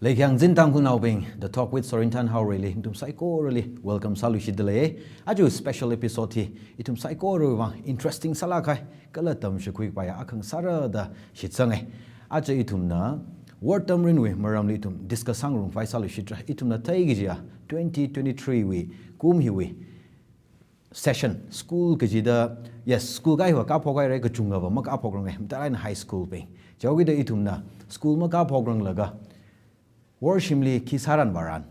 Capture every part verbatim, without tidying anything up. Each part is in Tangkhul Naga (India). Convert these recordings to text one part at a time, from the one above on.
Leikhyang zin Tangkhulnaobing, The Talk with Sorinthan Haoreili nathum saikorali welcome sāluishitdalei. Aja special episode hi ithum saikorawui vang interesting sālāk kahai kala tamshikhui kapai akha ngasāra da shitsanga. Aja ithumna wortam rinwui maramli ithum discuss sāngarumkhavai sāluishitra. Ithumna theikajiya twenty twenty-three wui kum hiwui session, school kajida, yes, school kahaivā kāphok haira, kachungava makāphokrangai, matailāk eina high school bing. Chihaokida ithumna school makāphokranglaga worshimli khi sāran vāran,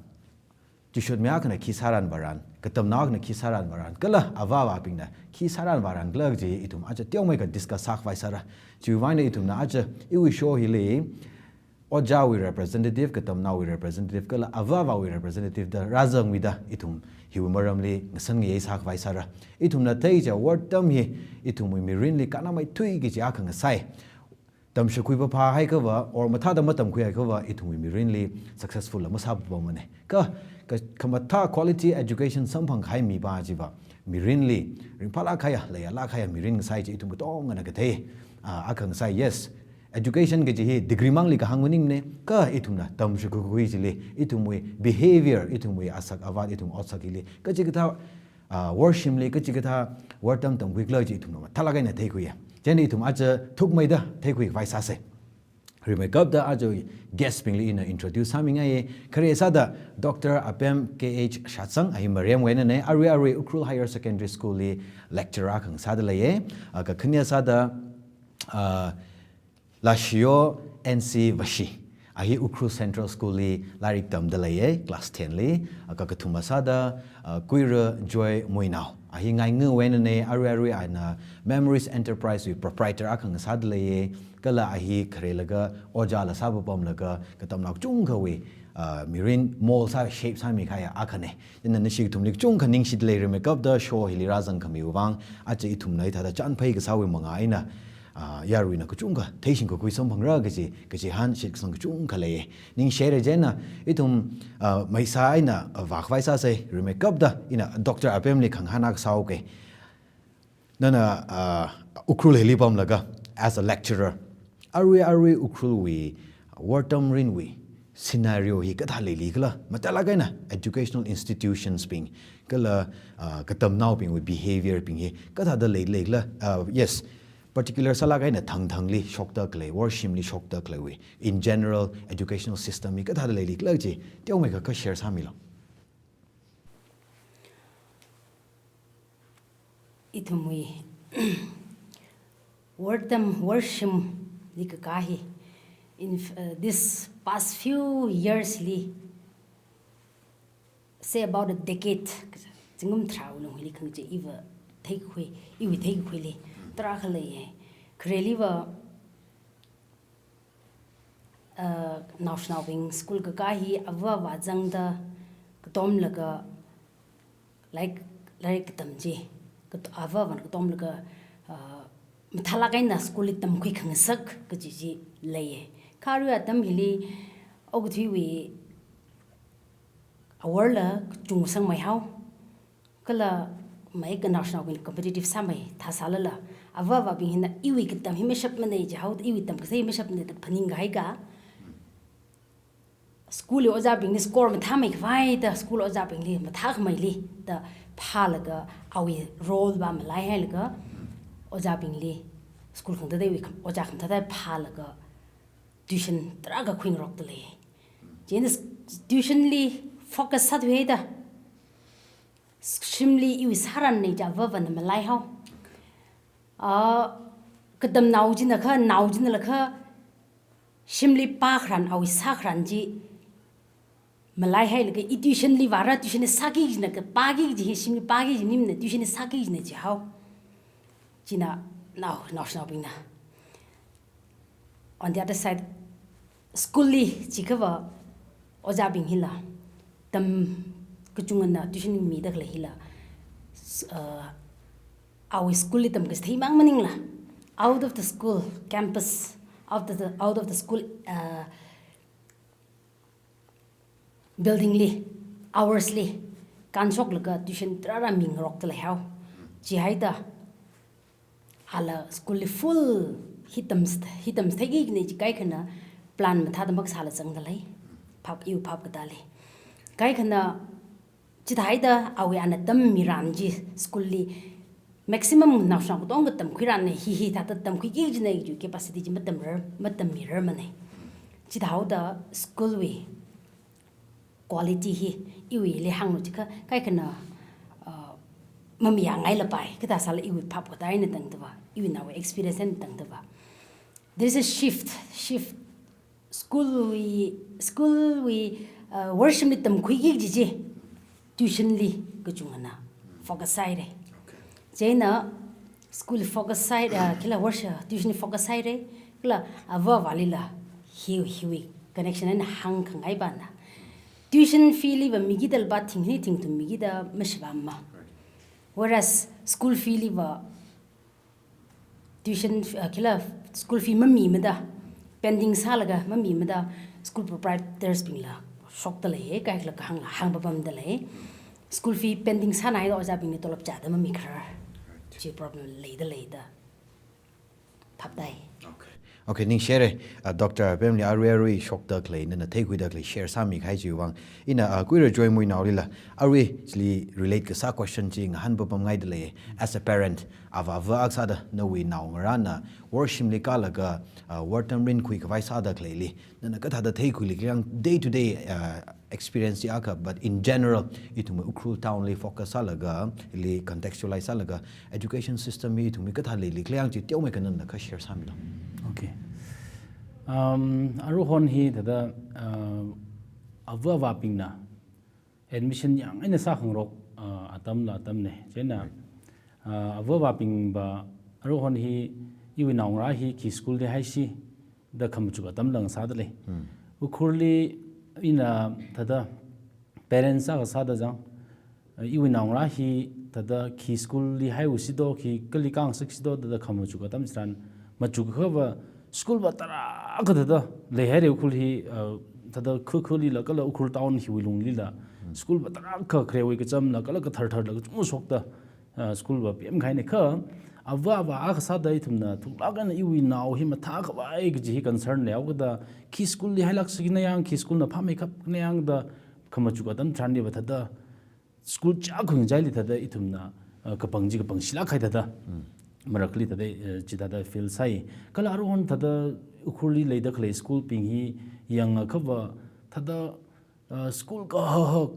tuishotmi akhana khi sāran vāran, katamnao akhana khi sāran vāran, kala avā avābingna khi sāran vāran khala kaji ithum aja teomeikha discuss sākhavai sāra. Chiwui vang eina ithumna aja iwui show hili ojāwui representative, katamnaowui representative, kala avā avāwui representative da rāzangmida ithum hiwui maramli ngasan ngayei sākhavai sāra. Ithumna theichiya wortam hi ithumwui mirinli kannāmeithui kaji akha ngasai. Tamshikhui phāphā haiakhava, or mathāda matamkhui haiakhava, ithumwui mirinli successful la masāpapamana. Kha, kha, khamathā quality education samphang kahai mipā chiva mirinli ringphālāk kahaiya, leiyalāk kahaiya mirin ngasai chi ithum katongana kathei, ah, akha ngasai, yes. Education kaji hi degree mangli kahāng maningmana, kha ithumna tamshikhui chili, ithumwui behavior, ithumwui asak avāt, ithum otsak hili kachikathā, ah, worshimli kachikathā wortam tamkhui khala chi ithumna mathālāk eina theikhuiya. Chieina ithum aja thukmeida theikhuikhavai sāsa. Rimeikapta aja guest bingli ina introduce sāmingai. Khare sāda Doctor Apem K H Shatsang, a hi Maremwui einana, arui arui Ukhrul Higher Secondary School li lecturer akha ngasādaleiya. Ah, kakhane sāda, ah, Lashiyo N C Vashi, a hi Ukhrul Central School li lairik tamdaleiya, class ten li. Ah, kakathuma sāda, ah, Kuira Joy Muinao, a hi Ngaingawui einana, arui arui ana Memories Enterprise wui proprietor akha ngasādaleiya, kala a hi kharelaga ojāla sāpapamlaga katamnao kachungkhawui, ah, mirin mold sā, shape sāmi kahaiya akhana. Chieina nashi kathumli kachungkha ningshidalei, rimeikapta show hili rāzangkhamiwui vang, aja ithumna hithāda chānphai kasāwui mangā eina, ah, yaruina kachungkha theishingkakhui samphangra kaji, kachihān shitkasang kachungkha lei. Ningshihaira. Chieina ithum, ah, maisa eina, ah, vākhavai sāsa, rimeikapta ina Doctor Apem li khangahān akha sāuka. Nana, ah, Ukhrul hili pamlaga as a lecturer, arui arui Ukhrulwui wortam rinwui scenario hi kathā leili khala, matailāk eina educational institutions bing, kala, ah, katamnaobingwui behavior bing hi kathāda leili khala, ah, yes, particular sālāk eina thangthangli shokda khalei, worshimli shokda khaleiwui, in general, educational system hi kathāda leili khala chi teomeikha kha share sāmilu. Ithumwui wortam, worshimli kakā hi, in, uh, this past few years li, say about a decade, zingkum tharāwui lungli khangachei iva theikhui, iwui theikhuili tarākha leiya. Khareliva, uh, naoshinaobing school kakā hi avā avā zangda katomlaga lairik, lairik katam chi, kat-, avā avāna katomlaga, uh, mathālāk eina school li tamkhui khangasak kaji chi leiya. Kha arui atam hili okathuiwui awor la kachung sangmei hao. Kala maik naoshinaobing competitive sāmei thā sālala, avā avābing hina iwui katam hi mashapmana jihao, iwui tamkasei mashapmana da phaning kahai kha, school li ojābingli score mathāmeikhavai da, school ojābingli mathākhameili da phālaga, awui role va malaihailaga, ojābingli, school khangateiwui kham-, ojā khamathāda phālaga tuition tarākha khuingarokdalei. Chieina s-, tuition li focus sāthuihaida, shimli iwui sāranna chi avā avāna malaihao. Ah, katamnao china kha, nao chinala kha, shimli pākharan, awui sākharan chi malaihailaga, i tuition li vāra, tuition li sāki kajina, kapāki kaji hi, shimli pāki kaji maningmana, tuition li sāki kajina jihao. China nao, naoshinaobingna. On the other side, school li chiakhava ojābing hila, tam kachungana tuition mida khalei hila, s-, uh, awui school li tamkachitheimang maningla, out of the school campus, out of the, out of the school, uh, building li, hours li, kānshoklaga tuition tarāra mingarokdalei hao. Chihaida, ala school li full hi tam st-, hi tamchitheiki kajina chi kaikhana plan mathāda makasāla zangdalei. Phap, iwui phap katāli. Kaikhana, chithāhaida awui ana tammiran chi school li maximum naoshinao katonga tamkhuiran ne, hi hithāda tamkhuiki kajina kaji capacity chi matamrar, matammirarmane. Chithāhaoda school wui quality hi iwuili hānglu jiakha, kaikhana, uh, mamayāngaila pai, kathāsāla iwui phap katā eina tangdava, iwui naowui experience eina tangdava. There is a shift, shift. School wui, school wui, uh, worship li tamkhuiki kaji chi, tuition li kachungana focus sāhaire. Chieina school focus sāhai, uh, kala worship, tuition li focus sāhaire, kala avā avālila hi, hiwui connection eina hāngkhangai pana. Tuition fee liva mikida lupā thing hini thing kathum mikida mashibāma. Whereas school fee liva tuition, uh, kala school fee mamimada, pending sālaga mamimada, school proprietors bingla shokda lei, kaikhala kahāngla hāngpapamda lei. School fee pending sānāhaida ojābingli tolop chāda mamikharar. Chi problem leida leida phaptāi. Okay. Okay, ningshihaire, uh, Doctor Pemli arui arui shokda khalei, nana theikhuida khalei share sāmikahai chiwui vang. Ina, uh, Kuira Joymui naolila, arui chili relate kasā question chi ngahānpapamngaida lei. As a parent, avā avā akha sāda nawui naongarāna worship li kālaga, uh, wortam rinkhui khavai sāda khaleili, nana kathāda theikhuili kayang day to day, uh, experience chi akha, but in general, ithumwui Ukhrul town li focus sālaga, ili contextualize sālaga, education system hi ithumwui kathā leili kayang chi teomeikha nana kha share sāmilu. Okay. Um, aruihon hi thāda, uh, avā avābingna admission yang eina sākhangarok, uh, atamla atamne. Chieina, uh, avā avābingva aruihon hi iwui naongarā hi khi school li haisi da khamachuk atamla ngasāda lei. Hmm. Ukhrulli ina thāda parents akha sāda jang, uh, iwui naongarā hi thāda khi school li haiusi do, khi kali kāngasaksi do, thāda khamachuk atam chitharan, machuk akhava school va tarākha thāda leihaire Ukhrul hi, uh, thāda kha khalila kala Ukhrul town hiwui lunglila. Hmm. School va tarākha kharewui kachamla, kala kathar tharla kachungkha shokda, uh, school va pemkahaine kha, avā avā akha sāda ithumna thuklāk eina iwui nao hi mathākhavai kaji hi concern leihaokida, khi school li hailāksa kajina yang, khi school na phāmeikap kajina yang da khamachuk atam chitharanli va thāda school chākhui ngachaili thāda ithumna, uh, kapang chi kapangshilāk kahai thāda. Hmm. Marākhali thāda, uh, chithāda feel sāi. Kala aruihon thāda Ukhrulli leida khalei school bing hi yangakhava thāda, uh, school kahaha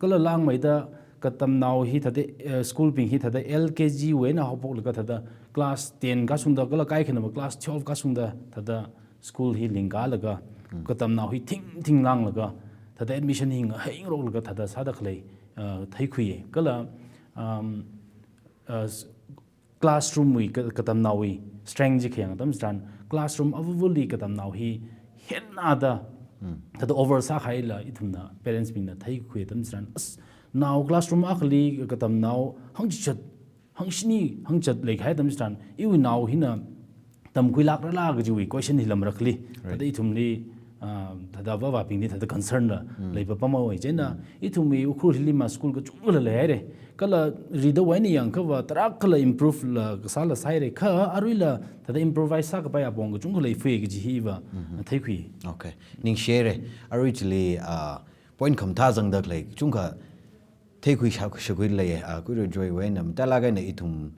kala langmeida katamnao hi thāda, uh, school bing hi thāda L K G wui eina haophoklaga thāda class ten kashungda kala kaikhanava class twelve kashungda thāda school hi lingkālaga, hmm, katamnao hi thingthing langlaga, thāda admission hi ngahai ngaroklaga thāda sāda khalei, uh, theikhui. Kala, um, uh, s-, classroom wui ka-, katamnaowui strength chi khayang atam chitharan, classroom avavali katamnao hi hennada, hmm, thāda over sākahaila ithumna parents bingna theikhui atam chitharan, as, nao classroom akhali katamnao hangchichat, hangshini hangchat leikahai atam chitharan, iwui nao hina tamkhuilākrala kajiwui question hila marākhali. Right. Thāda ithumli, ah, thāda avā avābingli thāda concern la, mm, leipapamhaowa. Chieina, mm, ithumwui Ukhrul hilima school kachungkhala leihaire. Kala ridawui eina yangakhava tarākhala improve la kasāla sāhaire. Kha aruila thāda improvise sākapai apong kachungkha leifui kaji hiva, mhm, theikhui. Okay. Ningshihaire. Arui chili, ah, point khamathā zangda khalei, chungkha theikhui sha-, shakhui lei, ah, Kuira Joywui eina, matailāk eina ithum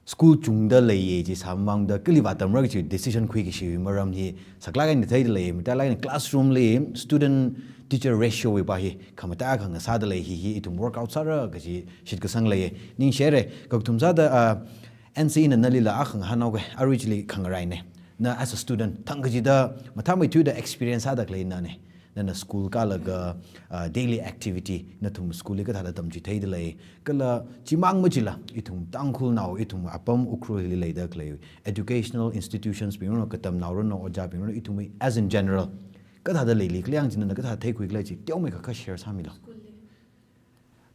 school chungda leiya chi sāmamangda kali vātamra kaji decision khuikashi maram hi saklāk eina theida lei, matailāk eina classroom li student teacher ratio wui pa hi khamataiya khangasāda lei hi, hi ithum work out sāra kaji shitkasang lei. Ningshihaire, kakathum sāda, ah, N C na nalila akha ngahānhaoke, arui chili khangaraine. Na as a student, thang kachida mathāmeithuida experience sāda khalei nane. Nana school kālaga, ah, daily activity, nathum school li kathāda tamchitheida lei. Kala chimang machila, ithum Tangkhulnao, ithum apam Ukhrulli leida khalei educational institutions bing rona, katamnao rona, ojābing rona, ithum as in general, kathāda leili khalei yang chi nana kathā theikhui khalei chi, teomeikha kha share sāmilu. School li.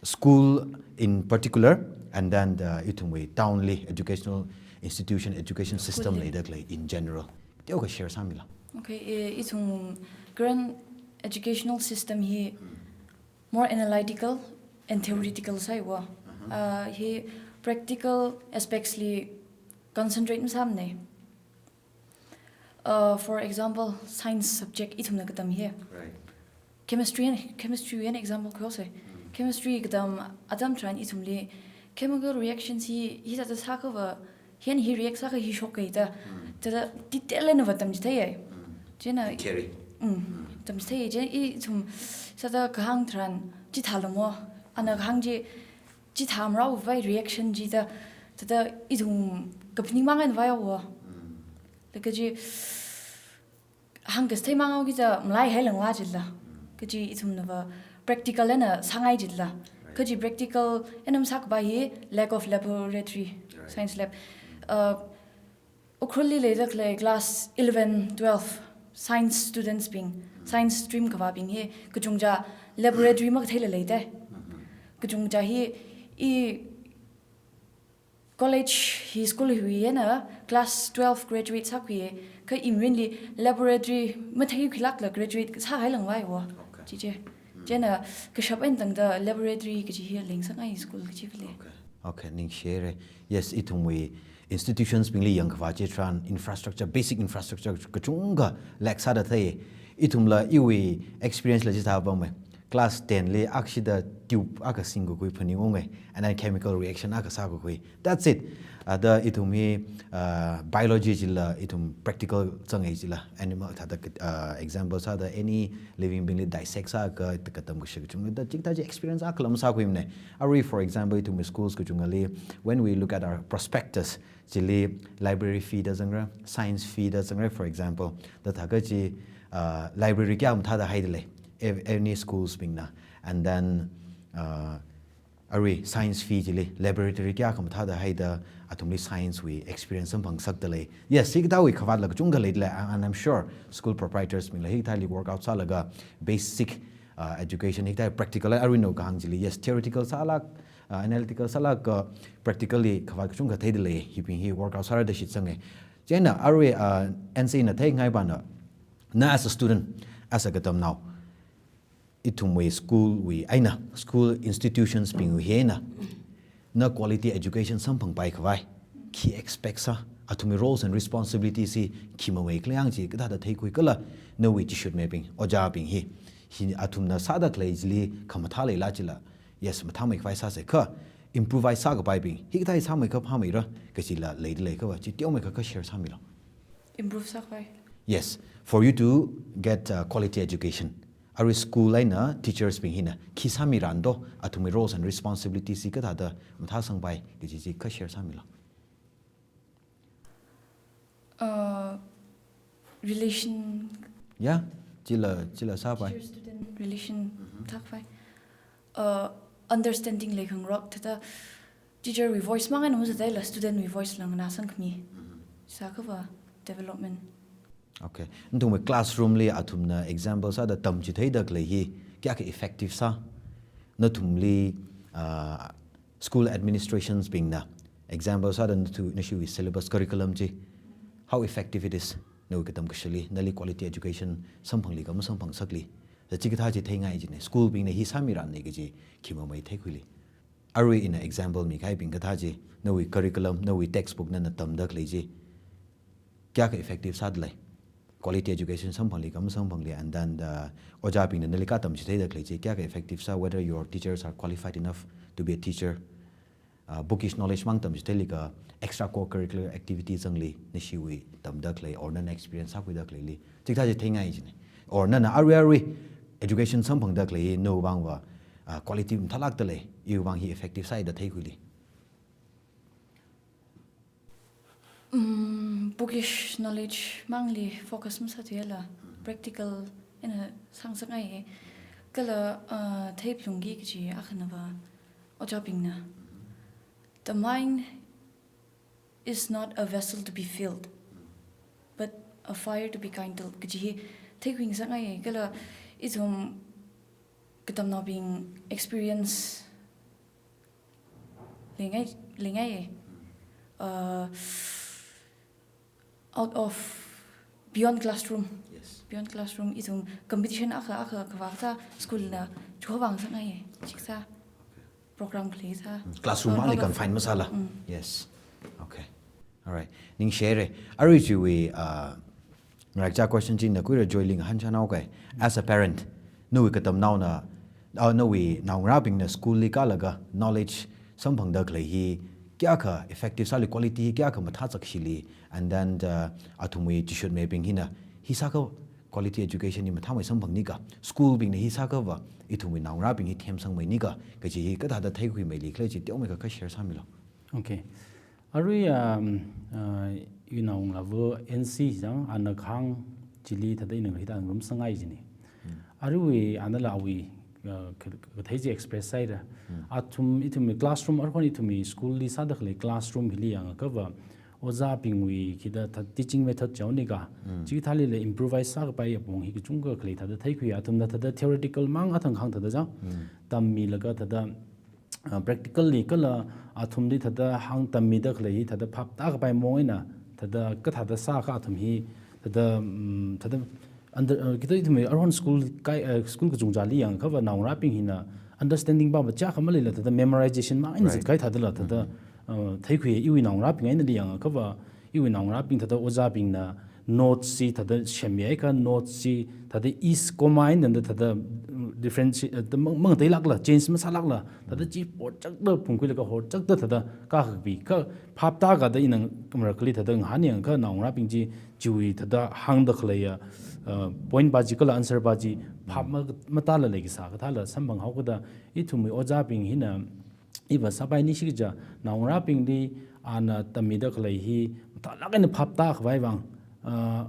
School in particular, and then the ithumwui town li educational institution, education system, school li, leida khalei in general. Teokha share sāmilu. Okay, eh, ithum current educational system hi more analytical and theoretical sāhaiwa. Uh-huh. Ah, hi practical aspects li concentrate masāmane. Uh, for example, science subject ithumna katam hi. Right. Chemistry and chemistry and example khuihaosa. Chemistry katam atam tharan ithumli chemical reaction hi, hi sāda sākhava, hi hi react sākha hi shok kahaida. Thāda detail einava tamchitheiya. Chieina Theory. Mm, tamchithei. Chieina ithum sāda kahāng tharan chithālamo. Ana kahāng chi, chithā marao vai reaction chida. Thāda ithum kaphaning mang eina vāhaowa. Laga chi hāngkasā thei mang haoki ja malaihai langva chila. Kaji ithumnava practical eina sāngai chila. Kaji practical eina masākapai hi lack of laboratory, Right. science lab. Uh, Ukhrulli leida khalei class eleven, twelve science students bing, science stream kavābing hi kachungcha laboratory makatheila leida. Kachungcha hi i college hi school hiwui eina class twelve graduate sākhui, kha iwui eina laboratory matheikhuilākla graduate sāhai langvaiwo. Okay. Chichi. Chieina kashap eina tangda laboratory kaji hi leingasakngai school kachivale. Okay. Okay, ningshire. Yes, ithumwui institutions bingli yangkhavā chitharan infrastructure, basic infrastructure kachungkha lack sāda thei. Ithumla iwui experience la chithā pamma. Class ten li akshida tube akha singkakhui phaningunga, and then chemical reaction akha sākakhui. That's it. Ada ithum hi, uh, biology chila ithum practical zangai chila, animal thāda, uh, example sāda any living being li dissect sākha, katam kashi kachungda chikathā chi experience akhala masākhuimana. Arui, for example, ithum schools kachungkhali, when we look at our prospectus, chili library fee da zangra, science fee da zangra, for example. Da thākha chi, uh, library kayā mathāda haida lei, ev-, any schools bingna. And then, uh, arui science fee chili laboratory kayākha mathāda haida athumli science wui experience samphangsakda lei. Yes, hikathāwui khavātla kachungkha leida lei, and, and I'm sure school proprietors bingla hikathāli work out sālaga basic, uh, education hikathā practical, arui nao kahāng chili, yes, theoretical sālāk, uh, analytical sālāk, uh, practically khavāt kachungkha theida lei, hibing hi work out sāra da shitsanga. Chieina arui, uh, N C na theingai pana, na as a student, as a katamnao, ithumwui school wui eina, school institutions bingwui eina, na quality education samphangpai khavai khi expect sā, athumwui roles and responsibilities hi khi mamei khala yang chi kathāda theikhui kala, nawui chishutmibing, ojābing hi, hi athumna sāda khalei chili khamathā leila chila, yes, mathāmei khavai sāsa kha, improvise sākapaibing, hikathā sāmeikha phāmeira kachila leida leikhava, chi teomeikha kha share sāmilo. Improve sākhavai. Yes, for you to get, uh, quality education. Arui school eina teachers bing hina khi sāmirando, athumwui roles and responsibilities hi kathāda mathāsangpai kaji chi kha share sāmilo. Uh, relation. Yeah, chila, chila sāpai. Teacher student relation thākhavai. Uh, understanding leikhangarok thāda teacher wui voice mang eina mazathaila student wui voice la nganāsangkhami. Sākhava development. Okay. Nathumwui classroom li athumna example sāda tamchitheida khalei hi kayākha effective sā? Nathumli, uh, school administrations bingna example sāda nathu, nashiwui syllabus curriculum chi, how effective it is, nawui katam kashili, nali quality education samphangli kha masamphangsakli. Da chikathā chi theingai china, school bingna hi sāmirana kaji khi mamei theikhuili. Arui ina example mikahaibing kathā chi, nawui curriculum, nawui textbook nana tamda khalei chi kayākha effective sāda lei? Quality education samphangli kha masamphangli, and then the ojābingna nali katamchitheida khalei chi kayākha effective sā, whether your teachers are qualified enough to be a teacher, uh, bookish knowledge mang tamchitheili kha extra co-curricular activity zangli, nashiwui tamda khalei or nana experience sākhuida khaleili, chikathā chi theingai china. Or nana arui arui education samphangda khalei nawui vangva, uh, quality mathālākda lei, iwui vang hi effective sāi da theikhuili. Mm, bookish knowledge mangli focus masāthuiala, practical eina sāngasakngai. Kala, uh, theiphalungki kaji akhanava, ojābingna, "The mind is not a vessel to be filled, but a fire to be kindled," kaji hi theikhuingasakngai. Kala ithum katamnaobing experience leingai, leingai. Uh, out of, beyond classroom. Yes. Beyond classroom, ithum competition akha, akha kavā kathā school na chukhavāngasakngai. Chikathā program khalei thā. Classroom mangli confine masāla. Yes. Okay. All right. Ningshire. Arui chiwui, uh, ngarakcha question chi nakhuira Joyling han chanao kai. As a parent, Nawui katamnaona, uh, nawui naongarābingna school li kālaga knowledge samphangda khalei hi kayākha effective sāli, quality hi kayākha mathāchak shili, and then, uh, athumwui chishutmeibing hina hi sākha quality education hi mathāmei samphangnika, school bingna hi sākhava ithumwui naongarābing hi themsangmeinika kaji hi kathāda theikhuimeili khala chi teomeikha kha share sāmilu. Okay. Arui, um, uh, inao ngalāva N C jang ana kahāng chili thāda ina hithāda ngarumsangngai jina. Arui anala awui, uh, ka-, kathei chi express sāhaira. Athum, ithumwui classroom, aruihon ithumwui school li sāda khalei classroom hili yangakhava, ojābingwui kida thā-, teaching method jaonika. Chikathālila improvise sākapai apong hi kachungkha khalei thāda theikhui, athumna thāda theoretical mang athang kahāng thāda jang. Tammilaga thāda, uh, practical li kala athumli thāda hāngtammida khalei hi thāda phaptākapai maong eina thāda kathāda sākha athum hi thāda, um, thāda under, uh, kida ithumwui aruihon school kai, uh, school kachungchāli yangakhava naongarābing hina understanding pava chiyākha maleila thāda memorization mang eina Right. zatkahai thādala thāda, uh, theikhui iwui naongarābing einali yangakhava iwui naongarābing thāda ojābingna notes chi thāda semmiakha notes chi thāda is comma eina thāda, thāda difference, eh, thāda mang, mangateilākla, change masālākla, thāda chi horchakda phungkhuilaga horchakda thāda kakakpi, kha phaptākada ina marakhali thāda ngahānyangakha naongarābing chi chiwui thāda hāngda khaleiya, eh, point pa chi kala answer pa chi phap ma, matāla leikasā kathāla samphanghaokada ithumwui ojābing hina iva sāpai nishikaja, naongarābingli ana tammida khalei hi mathālāk eina phaptākhavai vang, ah,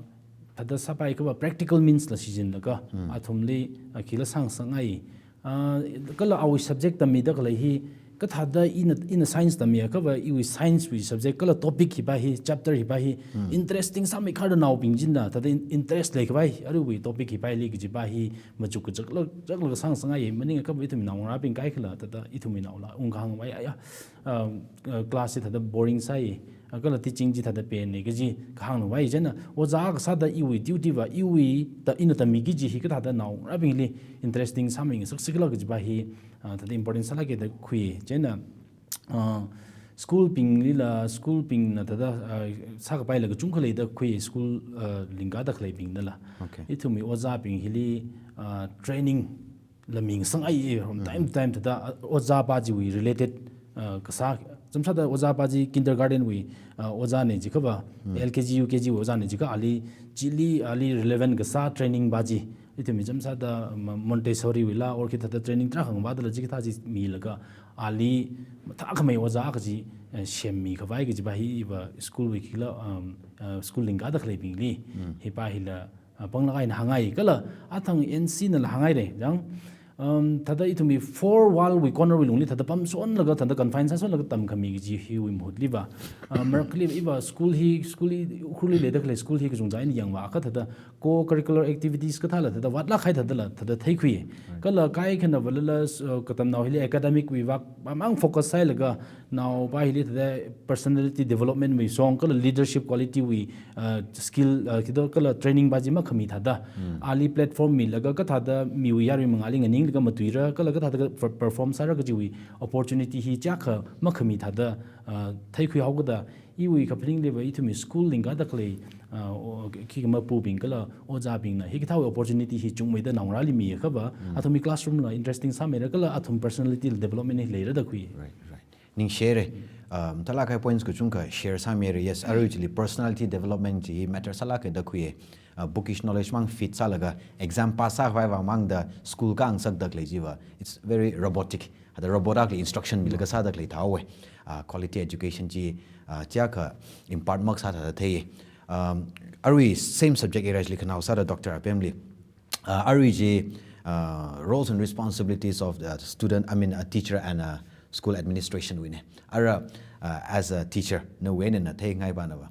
thāda sāpaiakhava practical means la shichinlaga, athumli, ah, khila sāngasakngai. Ah, kala awui subject tammida khalei hi, kathāda ina, ina science tammiakhava, iwui science wui subject kala topic hipa hi, chapter hipa hi, interesting sāmeikharda naobing china, thāda in-, interest leikhavai, aruiwui topic hipaili kajipa hi, machuk kachak lak, chak lak sāngasakngai, maningakha ithumwui naongarābing kaikhala, thāda ithumwui naola ungkahāngvai, aya, um, uh, class chi thāda boring sāi, uh, kala teaching chi thāda penna kaji kahāngvai, chieina ojā kasāda iwui duty va, iwui ta, ina tammiki kaji hi kathāda naongarābingli interesting sāmeingasakkhala kajipa hi, uh, thāda important sālāka da khui, chieina uh, school binglila, school bingna thāda, uh, sākapaila kachungkha leida khui school, uh, lingkada khaleibingnala. Okay. Ithumwui ojābing hili, uh, training la mingasangai from time to time thāda, uh, ojāpa chiwui related, uh, kasā, chāmsāda ojāpa chi kindergarten wui, uh, ojāna jiakhava, L K G, U K G wui ojāna jiakha ali, chili ali relevant kasā training pa chi, ithumwui chāmsāda, ma-, Montessori wuila, or khi thāda training tarākha ngavādala chikathā chi milaga, ali mathākhamei ojā kaji, eh, semmikhavai kajipa hi iva school wui khila, um, uh, school lingkada khaleibingli, hipa hila, uh, panglāk eina hāngngai, kala athang N C nala hāngngaira, jang, um, thāda ithumwui four wall wui corner wui lungli thāda pamshonlaga, thāda confine sāshonlaga tamkhami kaji hiwui mahutliva, uh, marakhali iva school hi, school hi, Ukhrulli leida khalei school hi kachungchā eina yangvāakha thāda co-curricular activities kathāla thāda vātlāk kahai thādala thāda theikhui. Right. Kala kaikhana valala, uh, katamnao hili academic wui vak pamang focus sāhailaga naopa hili thāda personality development wui shong kala leadership quality wui, uh, skill, uh, khida kala training pa chi makhami thāda. Ali platform milaga kathāda miwui yarui mangāli nganinglaga matuira, kala kathāda per-, perform sāra kajiwui opportunity hi chiyākha makhami thāda, uh, theikhuihaokada, iwui kaphaningli va ithumwui school lingkada khalei, uh, o-, khikha mapubing kala ojābingna hikathāwui opportunity hi chungmeida naongarāli miakhava, athumwui classroom la interesting sāmeira kala athum personality la development hi leira da khui. Right, right. Ningshihaira, um, mathālāk kahai points kachungkha share sāmira. Yes, arui chili personality development chi hi matter sālāka da khui. Uh, bookish knowledge mang feed sālaga exam pass sākhavai vang mangda school kangasakda khalei chiva, it's very robotic. Thāda robot akhali instruction milaga sāda khalei thāhaowa. Uh, quality education chi, uh, chiyākha impart makasā thāda thei. Um, arui same subject area chili khanao sāda Doctor Apemli. Uh, arui chi, uh, roles and responsibilities of the student, I mean, a teacher and a school administration wuina. Ara, uh, as a teacher, nawui eina theingaipanava,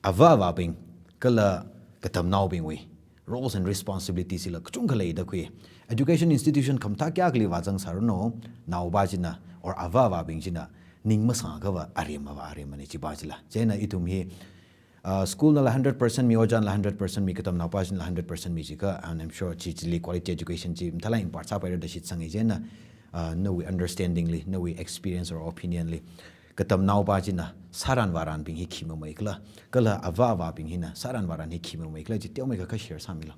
avā avābing kala katamnaobingwui roles and responsibilities hila kachungkha leida khui. Education institution khamathā kayākhali vāzang sāranu, naopa china or avā avābing china ning masākhava aremma va aremmana chipa chila. Chieina ithum hi, uh, school nala hundred percent mi, ojānala hundred percent mi, katamnaopa chinala hundred percent mi jiakha, and I'm sure chi chili quality education chi mathālāk impart sāpaira da shitsanga. Chieina, uh, nawui understanding li, nawui experience or opinion li, katamnaopa china sāran vāranbing hi khi mameikhala, kala avā avābing hina sāran vāran hi khi mameikhala chi teomeikha kha share sāmilu.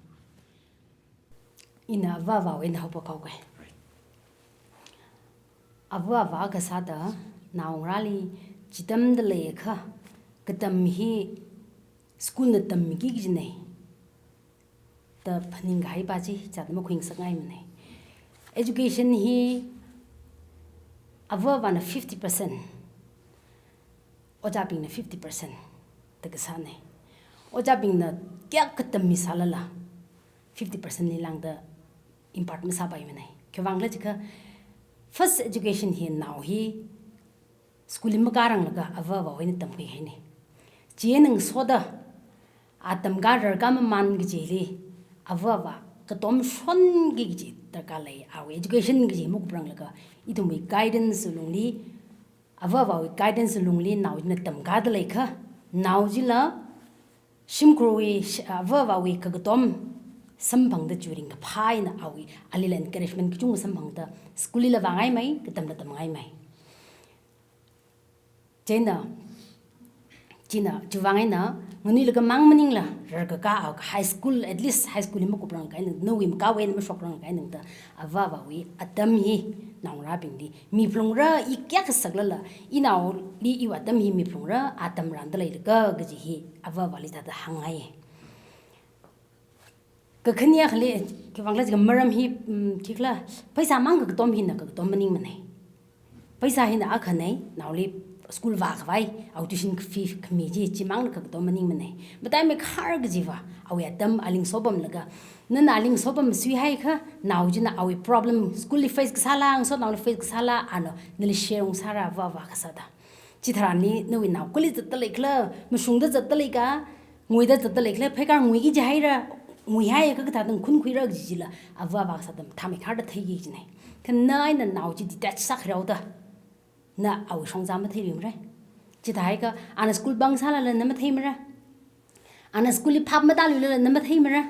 Ina ava avāwui eina haophok haoga. Ava avā kasāda naongarāli chithāda leiakha, katam hi school na tamki kajina da phaningkahai pa chi, chithāda makhuingasakngaimana. Education hi ava avāna fifty percent, ojābingna fifty percent da kasāna. Ojābingna kayākha tammi sālala, fifty percent li lāngda impart masāpaimana. Khiwuivāng khala jiakha, first education hi nao hi school li makāranglaga ava avāwui eina tamkhuihaina. Chieina ngasoda, atam kā rarkā mamān kajili, ava avā katom shonki kaji darkar lei, awui education kaji makupranglaga, ithumwui guidance lungli, ava avāwui guidance lungli nao china tamkāda leiakha, nao chila shimkhurwui sh-, ava avāwui kakatom samphangda chi ringkaphā eina awui, alila encouragement kachungkha samphangda school lila vāngaimei, katamla tamngaimei. Chieina, china, chiwuivāng eina, nganuilakha mang maningla, rarkakā awui high school, at least high school li makuprangkahai eina, nawui makāwui eina mashokrangkahai eina da, ava avāwui atam hi naongarābingli miphalungra, i kayākha saklala, inaoli iwui atam hi miphalungra, atam rānda leilaga kaji hi ava avāli thāda hāngngai. Kakhane akhali, khiwuivāng khala jiakha maram hi, mm, khikhala, pheisā mang kakatom hina kakatom maningmana. Pheisā hina akhana, naoli school vākhavai, awui tuition fee khami chi, chimangna kakatom maningmana. Mataimeikhar kajiva, awui atam ali ngasopamlaga, nana ali ngasopamsuihaiakha, nao china awui problem, school li face kasāla, ngasotnaoli face kasāla, ana nali share ungsāra ava avā kasāda. Chitharanli nawui nao kali zatda leikhala, mashungda zatda leika, nguida zatda leikhala, pheikar nguiki jihaira, nguihaiakha kathāda ngakunkhuira kaji chila, ava avā kasāda mathāmeikharda theiki kajina. Kha na eina nao chi detach sākharāoda, na awui shongza matheiluimara. Chithāhaiakha, ana school bang sālala na matheimara. Ana school li phap matāluilala na matheimara.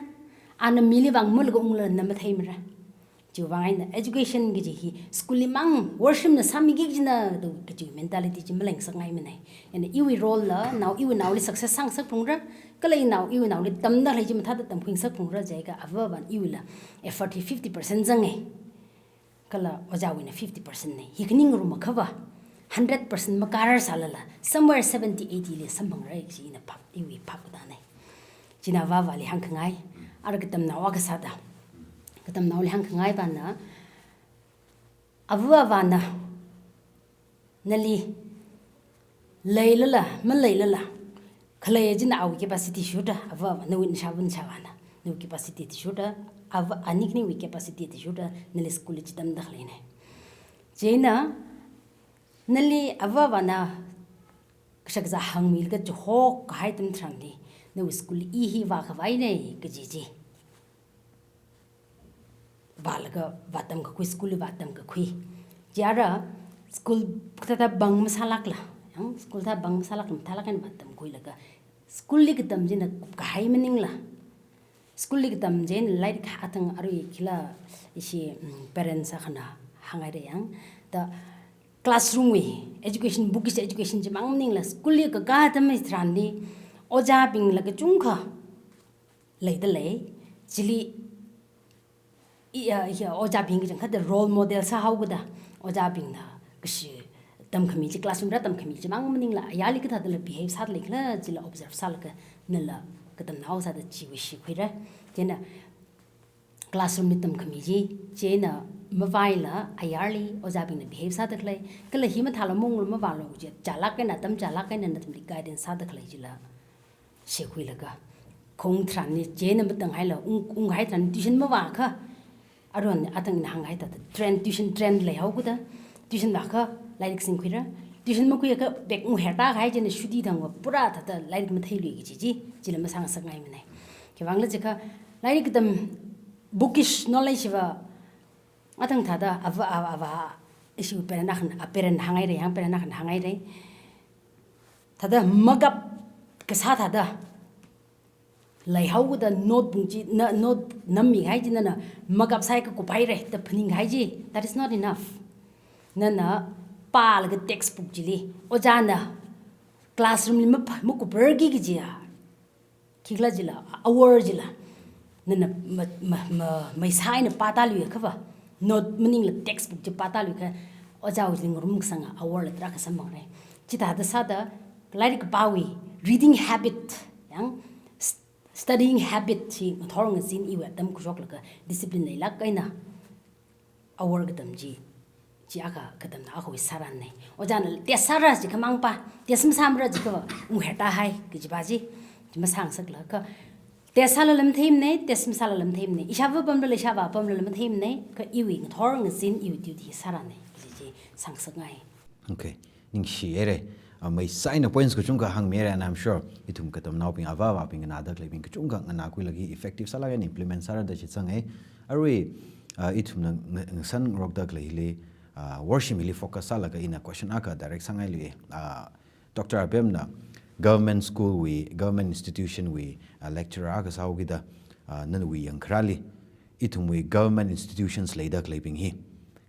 Ana mili vāngmalaga unglala na matheimara. Chiwuivāng eina education kaji hi school li mang worship na sāmiki kajina da kaji mentality chi malengasakngaimana. Ina iwui role la, nao iwui naoli success sāngasakphalungra, kala inao iwui naoli tamda lei chi mathāda tamkhuingasakphalungra jiakha ava avāna iwuila effort hi fifty percent zanga. Kala ojāwuina fifty percent na. Hi khaning rumakhava, hundred percent makarar sālala, somewhere seventy, eighty li samphangra kaji ina phap, iwui phap katāna. China ava avāli hāngkhangai, ara katamnao akha sāda. Katamnaoli hāngkhangai pana, ava avāna, nali leilala, maleilala, khalei china awui capacity shuda, ava avā, nawui nashāvā nashāvāna, nawui capacity shuda, ava, ani khaniwui capacity shuda, nali school li chitamda khaleina. Chieina, nali ava avāna, kashak kazā hāngmilaga chihokkahai atam tharanli, nawui school li i hi vākhavaina kaji chi. Vālaga vātamkakhui, school li vātamkakhui. Chiara school kathāda bang masālākla, yang school thāda bang masālākla, mathālāk eina vātamkhuilaga, school li katam china kupkahai maningla, school li katam china lairik athang arui khila ishi, mm, parents akhana hānghaira yang. Da classroom wui education, bookish education chimang maningla, school li kakā atam tharanli, ojābingla kachungkha leida lei, chili, i, a, i, ojābing kachangkhatta role model sāhaokida, ojābingna kashi tamkhami chi, classroom rā tamkhami chimang maningla, ayarli kathādala behave sāda leikhala, chila observe sālaga, nala katamnao sāda chiwui shikhuira. Chieina classroom li tamkhami chi, chieina mavaila, ayarli ojābingna behave sāda khalei, kala hi mathālu munglu mavālu chi, chālāk eina, atam chālāk eina nathumli guidance sāda khalei chila shikhuilaga, khaung tharanli, chieina matanghaila, ung, unghai tharan tuition mavākha, aruihon athang ina hānghai thāda, trend, tuition trend leihaokida, tuition vākha, lairik singkhuira, tuition makhuiakha, bag ungher tākahai china shuti thangva, pura thāda, lairik matheilui kaji chi, chila masāngasakngaimana. Khiwuivāngla jiakha, lairik katam, bookish knowledge va, athang thāda, ava, ava, ava, ishi parent akhana, a parent hānghaira, yang parent akhana hānghaira. Thāda makap kasā thāda, leihaokida note book chi, na, note nammikahai chi nana makap sāhai kakuphaira da phaningkahai chi, that is not enough. Nana pālaga textbook chili, ojāna classroom li mapha-, makuprarki kajiya, khikhala jila, awor jila, Nana ma, ma, ma, maisā eina pātāluiakhava, note maningla textbook chi pātāluikha, ojāwui ngarum kasanga awor la tarākha samphangra. Chithāda sāda, lairik kapāwui reading habit, yang s-, studying habit chi ngathor ngazin iwui atam khuishoklaga discipline leilāk eina awor katam chi, chi akha katamna akhawui sāranna. Ojāna test sāra jikha mangpā, test masāmara jikha ungher tāhai kajipa chi, chi masāngasaklaga, test sālala matheimana, test masālala matheimana, ishāva pamlala ishāvā pamlala matheimana, kha iwui ngathor ngazin iwui duty sāranna, kaji chi sāngasakngai. Okay, ningshihaira. Ah, maisā eina points kachungkha hāngmihaira, and I'm sure ithum katamnaobing, avā avābing, nganāda khaleibing kachungkha nganākhuilaga effective sālaga implement sārada shitsanga. Arui, ah, ithumna nga-, ngasan ngarokda khaleili, ah, worship hili focus sālaga ina question akha direct sāngailuiya. Ah, Doctor Abemna government school wui, government institution wui, ah, lecturer akha sāhaokida, ah, nawui yangkharāli, ithumwui government institutions leida khaleibing hi,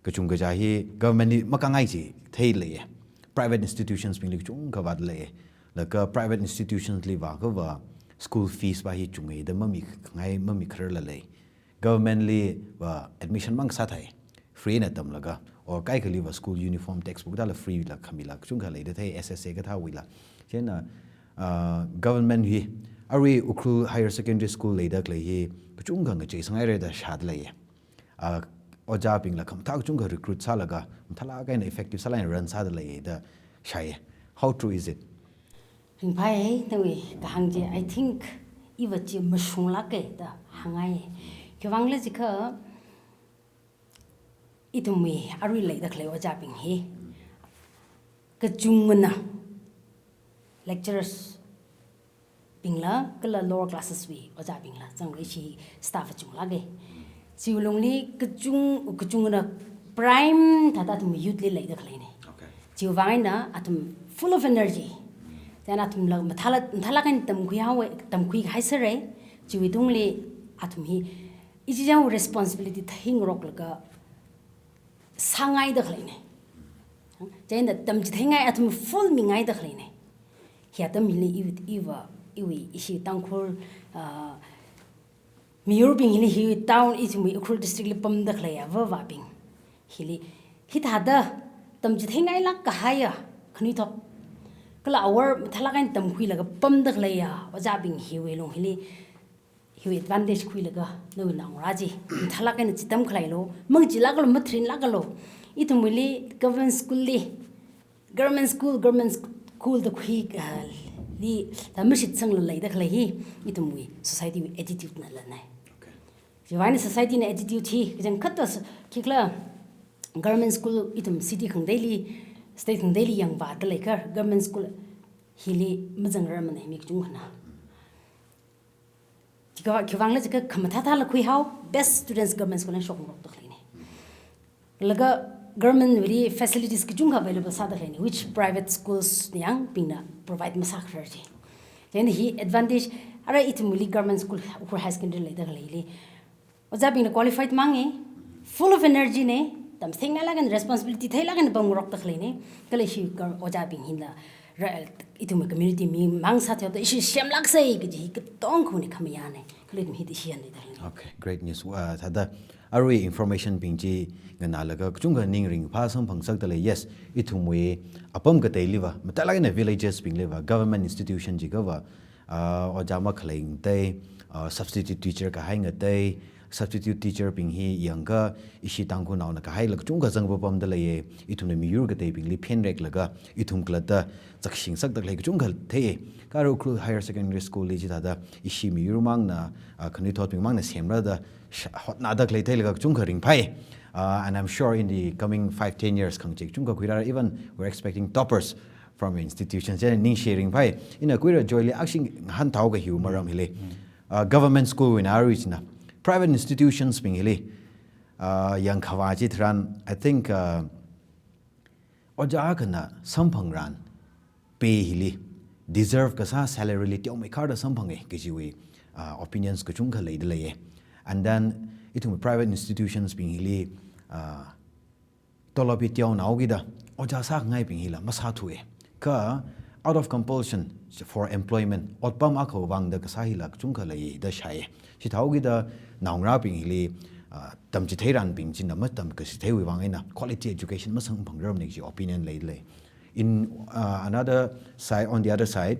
kachungkha chi hi government li makāngai chi theileiya. Private institutions bingli kachungkha vātleiya. Laga private institutions li vākhava school fees pa hi chunga da mamikhangai, mamikhararla lei. Government li va admission mang sāthai, free na tamlaga, or kaikhali va school uniform, textbook dala free la khamila kachungkha leida thei, S S A kathāwuila. Chieina, ah, government hi, arui Ukhrul Higher Secondary School leida khalei hi kachungkha ngachei sāngaira da shāda leiya. Ah, ojābingla khamathā kachungkha recruit sālaga, mathālāk eina effective sālaga run sāda leiya da shāya. How true is it? Ringphāya, nawui kahāng chi, I think, iva chi mashunglāka da hāngngai. Khiwuivangla jikha, ithumwui arui leida khalei ojābing hi, kachungana lecturers bingla, kala lower classes wui ojābingla, zangri chi staff chunglāka. Chiwui lungli kachung, kachungana prime thāda athum youth li leida khaleina. Okay. Chiwuivang eina athum full of energy. Then athumla mathāla, mathālāk eina tamkhui haowa, tamkhui haisera. Chiwui tungli athum hi, ichichāwui responsibility theingaroklaga sāngaida khaleina. Chieina tamchitheingai athum full mingaida khaleina. Hi atam hili iwui, iva, iwui, ishi Tangkhul, ah, miyurbing hili hi town ithumwui Ukhrul district li pamda khalei avā avābing hili, hithāda tamchitheingailāk kahaiya khanuithot, kala awor mathālāk eina tamkhuilaga pamda khaleiya ojābing hiwui lung hili, hiwui advantage khuilaga nawui naongarā chi mathālāk eina chitam khaleilu, mangachilākalu, matharinlākalu, ithumwuili government school li, government school, government school da khui, ah, li, da mashitsangla leida khalei hi, ithumwui society wui attitude nala na. Okay. Chiwuivang eina society na attitude hi, kachangkhatta s-, khikhala government school ithum city khangateili, state khangateili yangvāda leikha, government school hili mazangrarmana mi kachungkhana. Jikha, khiwuivangla jikha khamathā thāla khuihao, best students government school na shokngarokda khaleina. Laga government wuili facilities kachungkha available sāda khaleina, which private schools na yangbingna provide masākharar chi. Then hi advantage, arui ithumwuili government school, Ukhrul High Secondary leida khaleili, ojābingla qualified manga, full of energy na, tamchitheingailāk eina responsibility theilāk eina pamngarokda khaleina, kala hi ka-, ojābing hina, ra-, ithumwui community mi mang sāthuida, ishi semlāksei kaji hi katongkhawui khamayāna, kala ithum hi ishi yan leida khaleina. Okay, great news. Uh, thāda, arui information bing chi nganālaga kachungkha ning ringphā samphangsakda lei. Yes, ithumwui apam kateiliva, mathālāk eina villages bingliva, government institution jikhava, ah, ojā makhalei ngatei, ah, substitute teacher kahai ngatei, substitute teacher bing hi yangakha ishi Tangkhulnaona kahaila kachungkha zangpapamda leiya, ithumna miyur kateibingli phenreklaga, ithum khalatta zakshingsakda khalei kachungkha thei. Kha arui Ukhrul Higher Secondary School li chithāda ishi miyur mangna, ah, khanuithotbing mangna semrada sh-, hotnada khalei theilaga kachungkha ringphai. Ah, and I'm sure in the coming five, ten years khangachei kachungkha khuirāra, even we're expecting toppers from your institution. Chieina ningshi ringphai. Ina khuira Joy li akshing han thao kahiwui maram hili. Mm. Uh, government school wui eina arui china, private institutions bing hili, uh, yangkhavā chitharan, I think, uh, ojā akhana samphangran pay hili deserve kasā salary li teomeikharda samphanga kajiwui, uh, opinions kachungkha leida leiya. And then, ithum private institutions bing hili, uh, tolop hi teonaokida, ojā sāngaibing hila masāthuwa. Kha out of compulsion for employment, otpam akhawui vang da kasā hila kachungkha lei da shāi. Chithāhaokida naongarābing hili, ah, tamchitheiranbing china matamkashitheiwui vang eina quality education masamphangrar mana kaji opinion leilei. In, ah, another side, on the other side,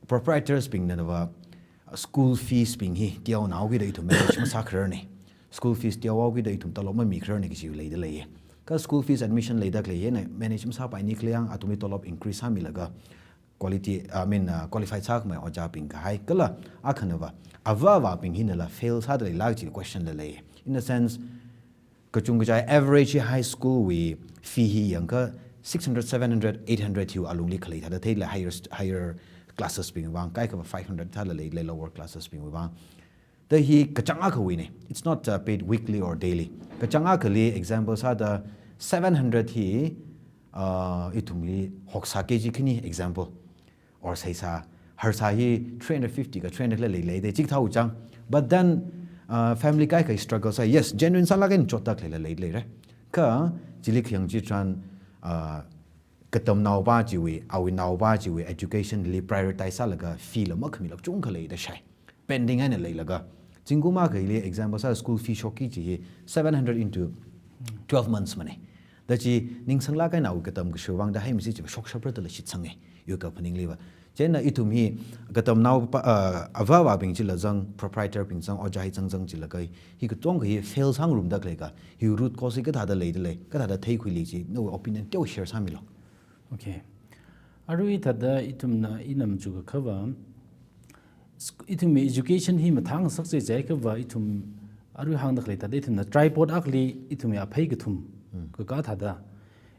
proprietors bingna va school fees bing hi teonahaokida ithum manage masākhararna. School fees teohaokida ithum tolop mamikhararna kaji leidalei. Kha school fees admission leida khalei hina manage masāpaini khala yang athumli tolop increase sāmilaga quality, I mean, uh, qualified sākhamei ojābing kahai. Kala akhana va, avā avābing hinala fail sādalei la kaji question la lei. In a sense, kachungkha average high school wui fee hi yangakha six hundred, seven hundred, eight hundred hiwui alungli khalei thāda theilei, higher st-, higher classes bingwui vang, kaikha va five hundred thāla leilei, lower classes bingwui vang. Da hi kachāng akhawuina. It's not, uh, paid weekly or daily. Kachāng akhali example sāda seven hundred hi, uh, ithumli hoksā K G khani example. Or seisā, harsā hi three hundred fifty ka three hundred la leilei da chikathā chang. But then, uh, family kaikha struggle sā, yes, genuine sālaga eina chotda khalei la leilei re. Kha, chili khayang chitharan, uh, katamnao va chiwui, awui nao va chiwui education li prioritize sālaga fee la makhamila kachungkha lei da shāi. Pending eina leilaga. Zingkum akhali example sā school fee shokki chi hi seven hundred into twelve months mana. Da chi ningsanglaga eina awui katamkashok vang da haimisi chi shokshapra da la shitsanga. Yur kaphaningli va. Chieina ithum hi katamnao pa, ah, avā avābing chila zang, proprietor bing zang, ojā hi zang zang chila kai. Hi katonga hi fail sāngarumda khalei ka. Hi root cause hi kathāda leidalei, kathāda theikhuili chi, nawui opinion teo share sāmilu. Okay. Arui thāda ithumna ina machukakhava, sk-, ithumwui education hi mathāngasak chichai khava ithum arui hāngda khalei thāda ithumna tripod akhali ithumwui aphei kathum, hmm, kakā thāda.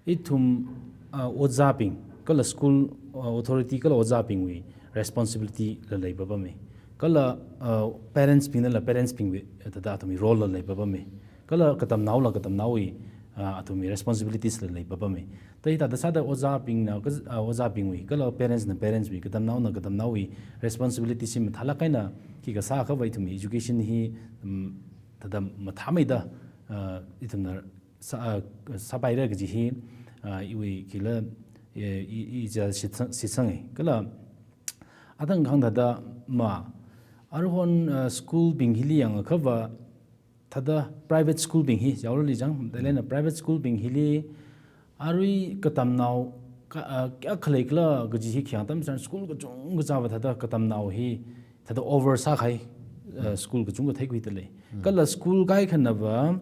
Ithum, ah, ojābing, kala school, ah, authority kala ojābingwui responsibility la leipapama. Kala, ah, parents bingna la parents bingwui, eh, thāda athumwui role la leipapama. Kala katamnao la katamnaowui, ah, athumwui responsibilities la leipapama. Thāda hithāda sāda ojābingna, ka-, ah, ojābingwui, kala parents na parents wui, katamnaona katamnaowui responsibilities hi mathālāk eina khi kasā khava ithumwui education hi, mm, thāda mathāmeida, ah, ithumna sā, ah, sāpaira kaji hi, ah, iwui khila, eh, i, i ja shitsang, shitsanga. Kala, athang khang thāda ma, aruihon, ah, school bing hili yangakhava, thāda private school bing hi, yaorali jang, dalena private school bing hili, arui katamnao, ka, ah, kayākha leikhala kaji hi khayang atam tharan school kachungkha zava thāda katamnao hi, thāda over sākahai, ah, school kachungkha theikhuidalei. Kala school kaikhana va,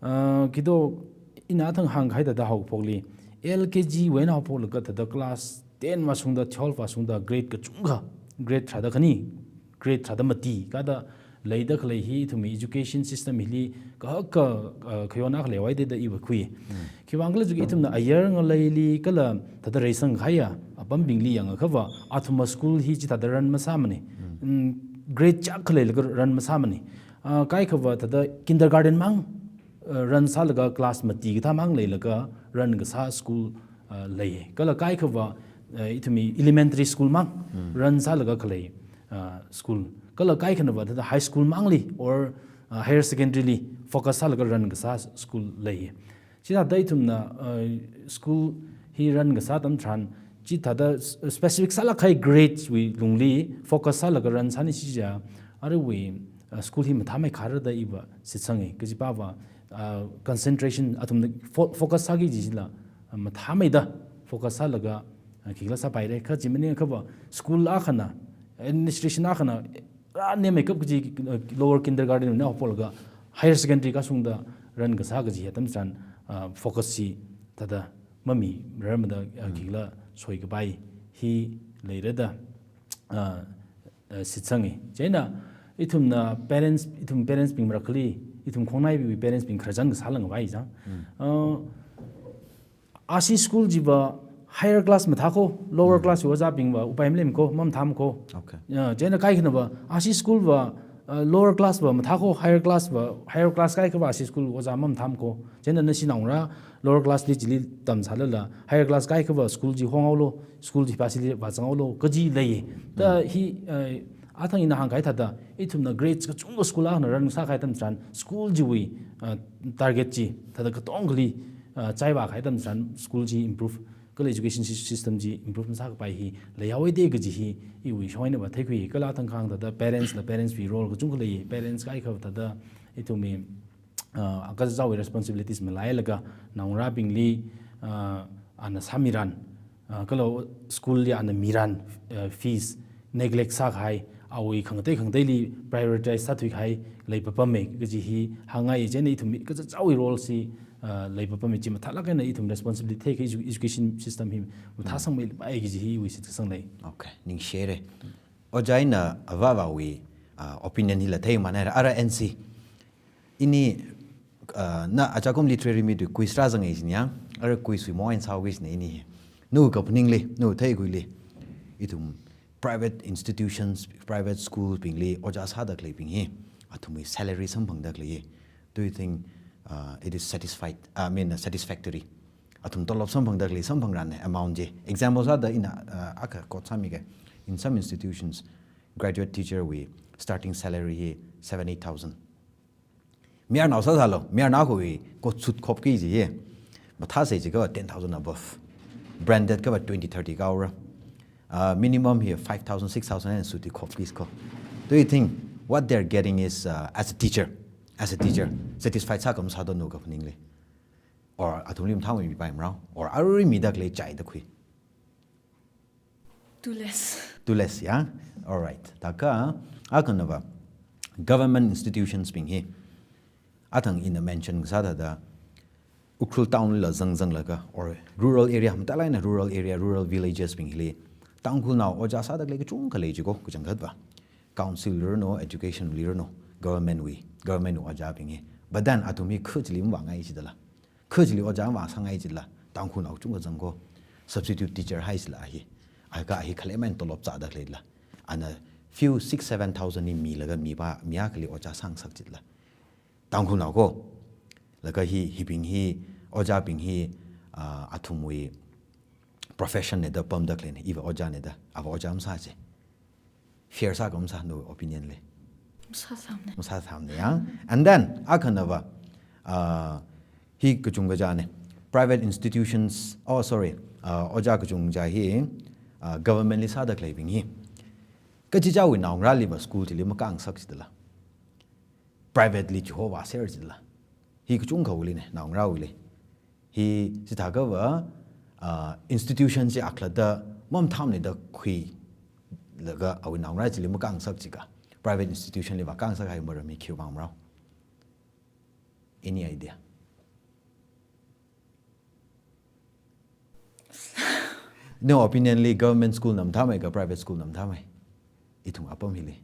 ah, kido ina athang hāngkahai thāda haophokli, L K G wui eina haophoklaga thāda class ten vāshungda, twelve vāshungda, grade kachungkha, grade tharāda khani, grade tharāda mati, kathāda leida khalei hi, ithumwui education system hili, kahaka, ah, khayon akha leihaowa da iva khui. Khiwuivang khala jiakha ithumna ayar ngaleili, kala thāda reisang kahaiya, apambingli yangakhava, athumna school hi chithāda run masāmana. Mm, grade chak khaleilaga run masāmana. Ah, kaikhava thāda kindergarten mang, ah, run sālaga class mati kathā mang leilaga run kasā school, ah, lei. Kala kaikhava, ah, ithumwui elementary school mang run sālaga khalei, ah, school. Kala kaikhanava thāda high school mangli or, ah, higher secondary li focus sālaga run kasā school lei. Chithāda ithumna, ah, school hi run kasā atam tharan, chithāda s-, specific sālāk kahai grade wui lungli focus sālaga run sāni chiakha, aruiwui, ah, school hi mathāmeikhararda iva shitsanga, kajipava, ah, concentration athumna fo-, focus sāki kajila, ah, mathāmeida focus sālaga, ah, khikhala sāpaira, kha chi maningkhava school akhana, administration akhana, rānemeikap kaji, ah, lower kindergarten wui eina haophoklaga higher secondary kashungda run kasā kaji atam tharan, ah, focus chi thāda mamirarmada, ah, khikhala soikapai hi leirada, ah, ah, shitsanga. Chieina ithumna parents, ithum parents bing marakhali, ithum khongnaibingwui parents bing khararchan kasā langvai jang. Ah, R C school chiva higher class mathākho, lower class wui ojābingva upai maleimkho, mamathāmkho. Okay. Ya, chieina kaikhanava R C school va, uh, lower class va mathākho, higher class va, higher class kaikhava R C school ojā mamathāmkho. Chieina nashi naongarā lower class li chili tamsālala, higher class kaikhava school chi honghaolu, school chi pasi li vāzanghaolu, kaji lei. Thāda hi, uh, athang ina hāngkahai thāda, ithumna grades kachungkha school akhana run sākahai atam tharan, school chiwui, uh, target chi, thāda katongali, uh, chaiva kahai atam tharan school chi improve kala education sys-, system chi improvement sākapai hi leihaowa de kaji hi iwui shong eina va theikhui. Kala thangkhang thāda parents la, parents wui role kachungkha lei. Parents kaikha thāda ithumwui, ah, akazawui responsibilities malailaga naongarābingli, ah, ana sāmiran, ah, kala school li ana miran, ah, fees neglect sākahai, awui khangatei khangateili prioritize sāthuikahai leipapamma kaji hi hāngngai. Chieina ithum kazawui role chi, ah, leipapamma, chi mathālāk eina ithum responsibility theikahai edu-, education system hi mathāsangmeipai kaji hi iwui shitsang lei. Okay, ningshire. Ojā ina avāvāwui, ah, opinion hila theimana, ara N C. Ini, ah, na achakum literary meet wui quiz rāzanga jin ya, ara quiz wui main sāuki jina ini hi. Nawui kaphaningli, nawui theikhuili, ithum private institutions, private schools bingli ojā sāda khaleibing hi, athumwui salary samphangda khalei hi, do you think, uh, it is satisfied, I mean, uh, satisfactory? Athum tolop samphangda khalei, samphangranne amount chi. Example sāda ina, uh, akha quote sāmige. In some institutions, graduate teacher wui starting salary hi seven, eight thousand. Mayarnao sāsālu, mayarnao khawui coat suit khopki kaji hi, mathāsei jiakha ten thousand above. Branded kava twenty, thirty kahaora. Uh, minimum hi five thousand, six thousand eina suit khopki ko. Do you think what they're getting is, uh, as a teacher, as a teacher, satisfied sākam sādo nawui kaphaningli? Or athumli mathāmei mipai marao? Or arui mida khalei chai da khui? Too less. Too less, ya? Alright. Thākha, akhana va, government institutions bing hi, athang ina mention sāda thāda, Ukhrul town la zangzanglaga, or rural area, mathālāk eina rural area, rural villages bing hili, Tangkhulnao ojā sāda khalei kachungkha lei jiko, kachangkhat va. Council li ranu, education li ranu, government wui, government wui ojābing hi. But then, athum hi kha chili mavāngai jidala. Kha chili ojā mavāsāngai jila, Tangkhulnao kachungkha zang ko, substitute teacher haisila hi, akha hi khalemai eina tolop zāda khaleila, ana few six, seven thousand ni milaga mi va, mi akhali ojā sāngasak jila, Tangkhulnao ko. Laga hi, hibing hi, ojābing hi, ah, athumwui profession ne da pamda khaleina, iva ojā ne da, ava ojā masā chi. Fair sākam sā nawui opinion li? Masāsāmane. Masāsāmane, ya? And then, akhana va, uh, hi kachungkha jane. Private institutions, oh, sorry, uh, ojā kachungkha hi, uh, government li sāda khaleibing hi, kachichāwui naongarāli va school chili makāngasak jidala, private li chihovāser jila. Hi kachungkhawuili ne, naongarāwuili. Hi chithākha va, ah, institution chi akhalatta mamathāmane da khuilaga awui naongarā chili makāngasak jiakha, private institution li va kāngasakhai maram hi khiwui vang marao? Any idea? Nawui opinion li government school na mathāmei ka private school na mathāmei? Ithum apam hili.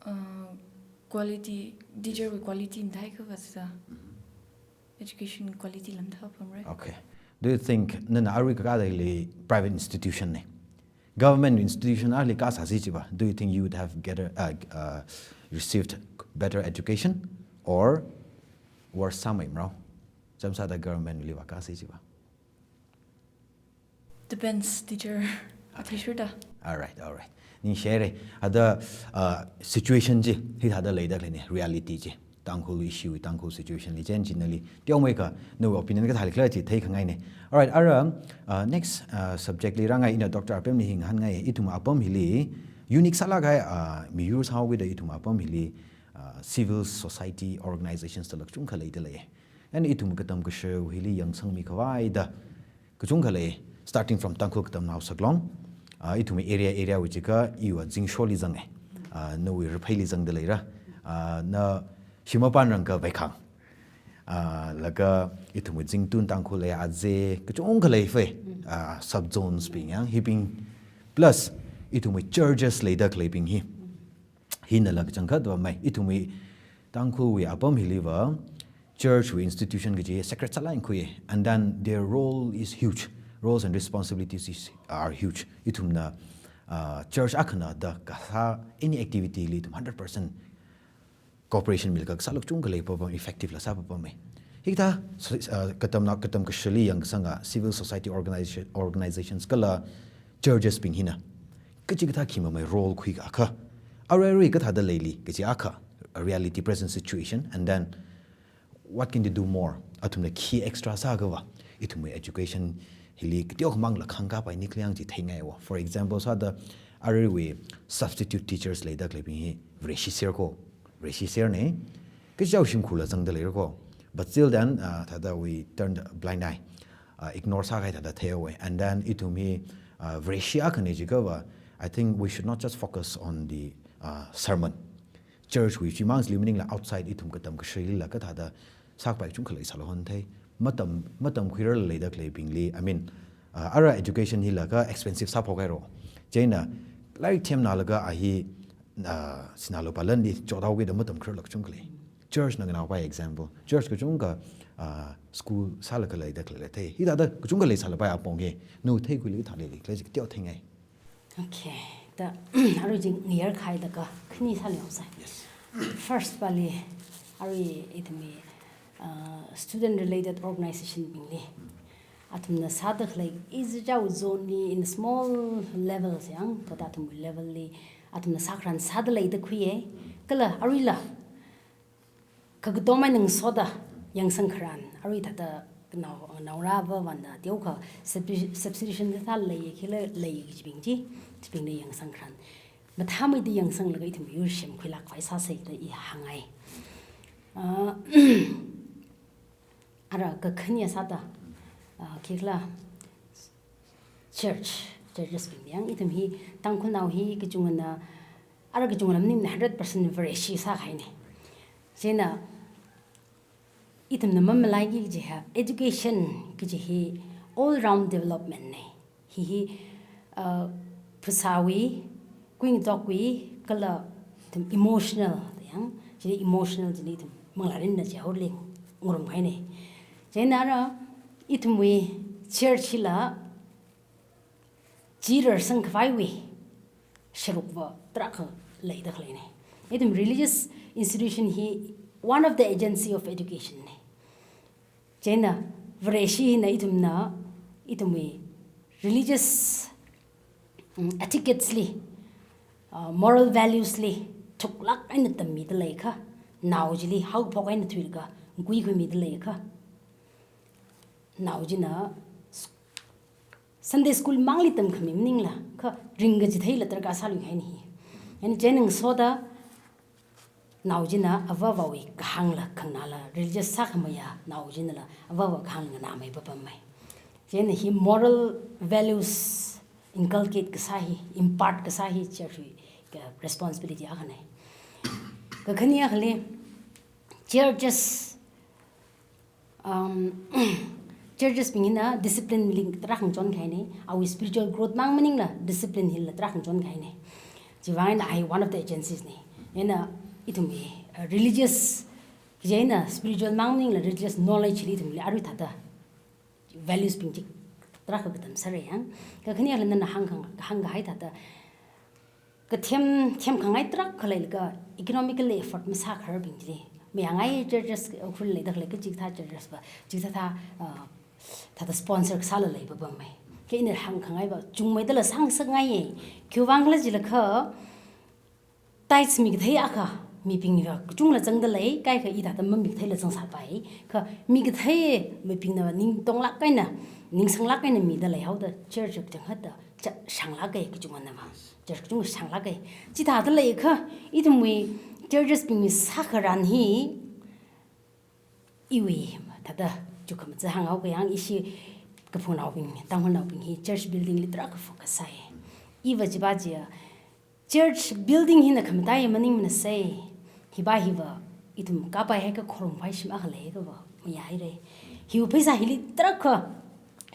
Uh, quality, teacher wui quality mathāi khavāsa, education quality la mathāpamra. Okay. Do you think, nana arui kakāda hili private institution ne, government institution ali kasāsi jiva, do you think you would have get a, uh, uh, received better education or worse sāmei marao? Chāmsāda government li va kasāsi jiva. Depends, teacher. Okay. Athishurda. Alright, alright. Ningshire. Ada, uh, situation chi hithāda leida khaleine, reality chi. Tangkhul issue, Tangkhul situation li chen chinali. Teomeikha, nawui opinion kathāli khala chi theikhangaine. Alright, ara, uh, next, uh, subject li rāngai, ina Doctor Apemli hi ngahānngai, ithum apam hili, unique sālākhai, uh, miyur sāhaokida ithum apam hili, uh, civil society organizations da la kachungkha leida lei. And ithum katam kashiwui hili yangsangmi khavaida kachungkha lei, starting from Tangkhul Katamnao Saklong, ah, ithum area, area wui jiakha iva Zingsholi zange, ah, nawui Rapheili zangda leira, ah, na Shimapan rangka Vaikhang, ah, laga ithum Zingtun Tangkhul lei, Aze, kachungkha lei fe, ah, sub zones bing yang, hibing, plus ithum churches leida khaleibing hi. Hina la kachangkhat va mai, ithumwui Tangkhulwui apam hili va, church wui institution kaji sacred sālāk eina khui, and then their role is huge. Roles and responsibilities is, are huge. Ithumna, uh, church akhana da kasā any activity li ithum hundred percent cooperation milaga kasā la kachungkha leipapam, effective la sāpapam mai. Hikathā, so, uh, katamna, katam kashili yangsanga civil society organization, organizations kala churches bing hina kachikathā khi mamei role khuikakha, aruirui kathāda leili kaji akha, a reality, present situation, and then what can they do more? athumna khi extra sākhava, ithumwui education hili kateokhamangla khangkapai nikli yang chi theingai wo. For example sāda, aruiwui substitute teachers leida khaleibing hi Vareshi ser ko, Vareshi ser ne, kachao shimkhurla zangda leira ko. But still then, uh, thāda we turned a blind eye, uh, ignore sākahai thāda theihaowe. And then ithum hi, uh, Vareshi akhane jiakhava, I think we should not just focus on the, uh, sermon. Church wui chimang chili maningla outside ithum katam kasharila kathāda sākapai kachungkha leisālu hon thei. Matam, matamkhuirarla leida khaleibingli, I mean, uh, ara education hila kha expensive sāphok hairo. Chieina, lairik themnalaga a hi, uh, sinā lupā lanli chothaokida matamkhuirarla kachungkha lei. Church na nganaopai example. Church kachungkha, uh, school sālaga leida khalei thei. Hithāda kachungkha leisālapai apong hi. Nu theikhuili thālei lei, khalei chi kateo theingai. Okay, da, arui chi ngayar khaida kha, khani sāli haosai. Yes. First pali, arui ithumwui, uh, student related organization bingli. Athumna sāda khalei, izi jau zone li in small levels yang, kha athumwui level li, athumna sākharan sāda leida khuiye, kala aruila, kha katomai ngasoda yangsang kharan, arui thāda nao, naongarā va vāna teokha substi-, substitution thāda leiye khila leiye kajibing chi, chibingli yangsang kharan. Mathāmeida yangsanglaga ithum yur shimkhuilāk khavai sāsei da i hāngngai. Ah, ara kakhane sāda, ah, khikhala church, churches bing yang ithum hi, Tangkhulnao hi kachungana, ara kachungana maningmana hundred percent Vareshi sākahaine. Chieina, ithumna mamalaiki kaji ha, education kaji hi all round development ne. Hi hi, uh, phasāwui, kuingatokvai, kala ithum emotional, da yang, chili emotional chili ithum manglārinna chihaoli ngarumkahaine. Chieina ara, ithumwui church hila, chi rarsang khavaiwui sharuk va tarākha leida khaleine. Ithum religious institution hi one of the agency of education ne. Chieina Vareshi hina ithumna, ithumwui religious, mm, etiquettes li, uh, moral values li thuklāk eina tammida leiakha, nao chili haophok eina thuilaga, kuikhuimida leiakha, nao china Sunday school mangli tamkhami maningla, kha ringkachitheila darkar sāluihaine hi. Chieina chieina ngasoda nao china avāvawui kahāngla khanganāla, religious sākhamayā nao chinala avāva kahāng nganāmei papammei. Chieina hi moral values inculcate kasā hi, impart kasā hi church wui ka responsibility akhane. Kakhane akhali, churches Um, churches bing hina discipline li tarākha ngachonkahaine, awui spiritual growth mang maningla discipline hila tarākha ngachonkahaine. Chiwui vang eina I one of the agencies ne. Eina ithumwui, uh, religious, chieina spiritual mang maningla religious knowledge li ithumli arui thāda values bing chi tarākha katam sāra yang. Kakhane akhali nana hāngkha, hāngkahai thāda, kathem, themkhangai tarākha leilaga economically afford masākhararbing chili, mayāngai churches Ukhrul leida khalei kachikathā churches va, chikathā, uh, thāda sponsor kasāla lei papammei. Kha ina hāngkhangai va, chungmeidala sāngasakngaiye. Khiwui vang khala jilakha, tithes mi kathei akha, mibingva kachungla zangda lei, kaikha i thāda mami katheila zangsāpai. Kha mi kathei mibingna ningtonglāk eina, ningsanglāk eina mida leihaoda, church kachangkhatta, cha-, shanglāke kachungana va. Church kachungkha shanglāke. Chithāda leiakha, ithumwui churches bingwui sākharan hi, iwui, thāda, chukhamaja hānghaoka yang ishi kaphungnaobing, Tangkhulnaobing hi church building li tarākha focus sāi. Iva chiva chiya, church building hina khamataiya maningmanasei. Hiva hiva, ithum kapai haikha khorumpai shim akha leiakha va, mayāhaire. Hiwui pheisā hili tarākha,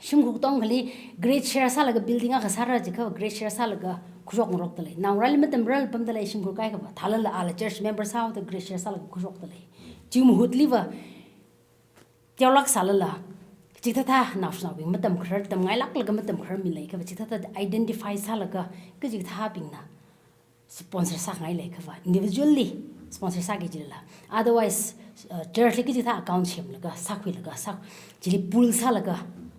shimkhur katongkhali great share sālaga building akha sāra jiakha great share sālaga khuishok ngarokda lei. Naongarāli matamrarla pamda lei shimkhur kaikha va. Thālala ala church member sāhaoda great share sālaga khuishokda lei. Chiwui mahutli va, teolāk sālala, chikathā naoshinaobing matamkharar, tamngailāklaga matamkharar mi leiakha va, chikathā identify sālaga, kachikathābingna sponsor sāngai leiakha va, individually sponsor sāki jilala. Otherwise, uh, church li kachikathā account semlaga, sākhuilaga, sā, chili pool sālaga,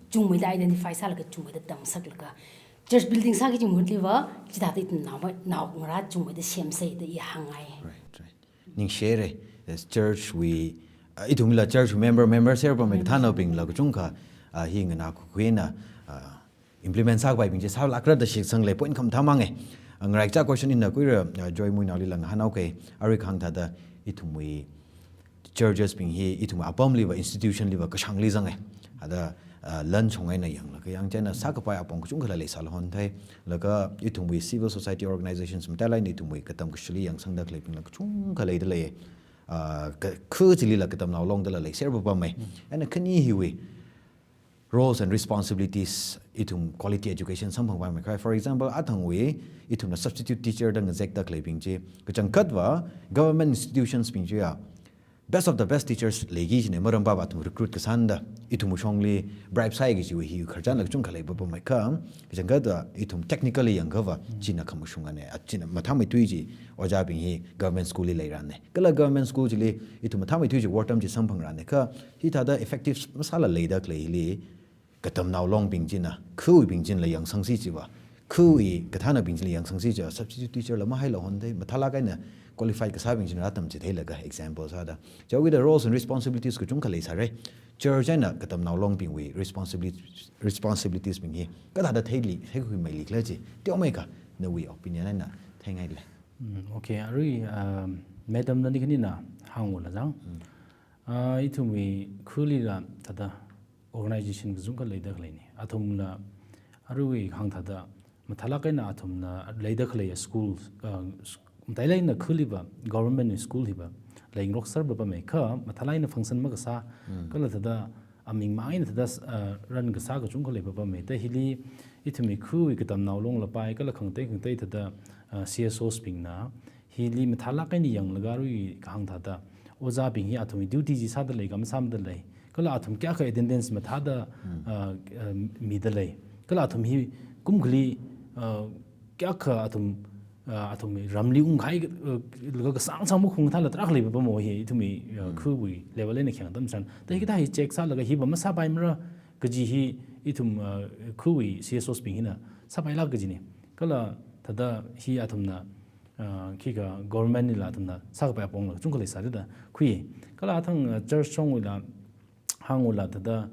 chungmeida identify sālaga, chungmeida tamsaklaga, church building sāki jing mahutli va, chithāda ithum nao, naongarā chungmeida semsei da i hāngngai. Right, right. Ningshire, as church wui, Ah, ithumla church member, member serpa mai kathānabingla kachungkha, ah, hi nganākhuina, ah, implement sākapaibing chi sālākra da shitsang lei point khamathā mang e. Ah, ngaraicha question ina kuira, ah, Joy Muinaoli lang hanao ke, arui kahāng thāda ithumwui churches bing hi ithum apamliva institution liva kashangli zang e. Ada, ah, lan chong eina yanglaga yang china sākapai apong kachungkhala leisāla hon thei. Laga ithumwui civil society organizations matailāk eina ithumwui katam kashili yangsangda khaleibingla kachungkha leida lei. Ah, ka, khu chilila katamnao longdala leiserpa pam e. Eina khani hiwui roles and responsibilities ithum quality education samphangpai mai kha. For example, athangwui ithumna substitute teacher da ngazekda khaleibing chi kachangkhatva government institutions bing chiya best of the best teachers leiki jine, maram pava athum recruit kasānda ithum shongli bribe sāi kajiwui hi khararchanla kachungkha leipa pam mai kha. Kachangkhatva ithum technically yangkhava china khamashung ane, a china mathāmeithui chi ojābing hi government school li leirane. Kala government school chili ithum mathāmeithui chi wartam chi samphangrane kha, hithāda effective masāla leida khalei hili katamnao longbing china, khuwuibing chinla yangsangsi chiva, khuwui kathānabing chinla yangsangsi chiva, substitute teacher la mahaila hon thei, mathālāk eina qualified kasābing china rātam chitheilaga example sāda. Chiwuida roles and responsibilities kachungkha leisāre. Church eina katamnao longbingwui responsibilities, responsibilities bing hi kathāda theili, theikhui mai likhala chi. Teomeikha, nawui opinion eina theingai le. Mm, okay, arui, um, madam nani khanina hāngula zang. Ah, ithumwui khulila thāda organization kachungkha leida khaleine. Athumla arui kahāng thāda mathālāk eina athumna leida khalei school, ah, s-, matailāk eina khuliva government school hiva leingarok serpa pam e kha, mathālāk eina function makasā, kala thāda aming mang eina thāda, ah, run kasā kachungkha leipa pam e. Ta hili ithumwui khuwui katamnao longlapai, kala khangatei khangatei thāda, ah, C S Os bingna hili mathālāk eina yanglaga arui kahāng thāda ojābing hi athumwui duty chi sāda lei, kam sāmada lei. Kala athum kayākha attendance mathāda, ah, ah, mida lei. Kala athum hi kumkhali, ah, kayākha athum, ah, athumwui ramli ungkahai, ah, laga kasāngsang makhung thāla tarākha leipa pam e hi ithumwui, ah, khuwui level eina khayang atam chitharan. Ta hikathā hi check sālaga hiva masāpaimara kaji hi ithum, ah, khuwui C S Os bing hina sāpailāk kajine. Kala thāda hi athumna, ah, khikha government lila athumna sākapai apongla kachungkha leisāda khui. Kala athang, ah, church shongwuila hāngula thāda,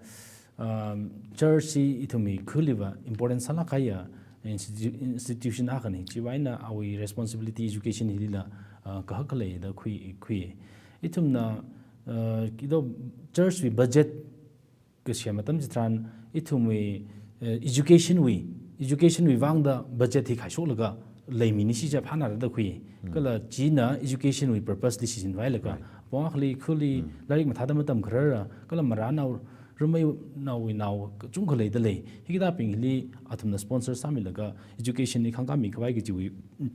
um, church chi ithumwui khuliva important sālāk kahaiya institu-, institution akhane, chiwui eina awui responsibility education hilila, ah, kahak khalei da khui, khui. Ithumna, ah, kido church wui budget kasem atam chitharan, ithumwui, eh, education wui, education wui vangda budget hi khaishoklaga leimini shi ja phana da khui. Kala china education wui purpose li shichinvailaga, apong akhali khuli lairik mathāda matamkharara, kala marānao, rameinaowui nao kachungkha leida lei. Hikathābing hili athumna sponsor sāmilaga education li khangkāmi khavai kajiwui, mm,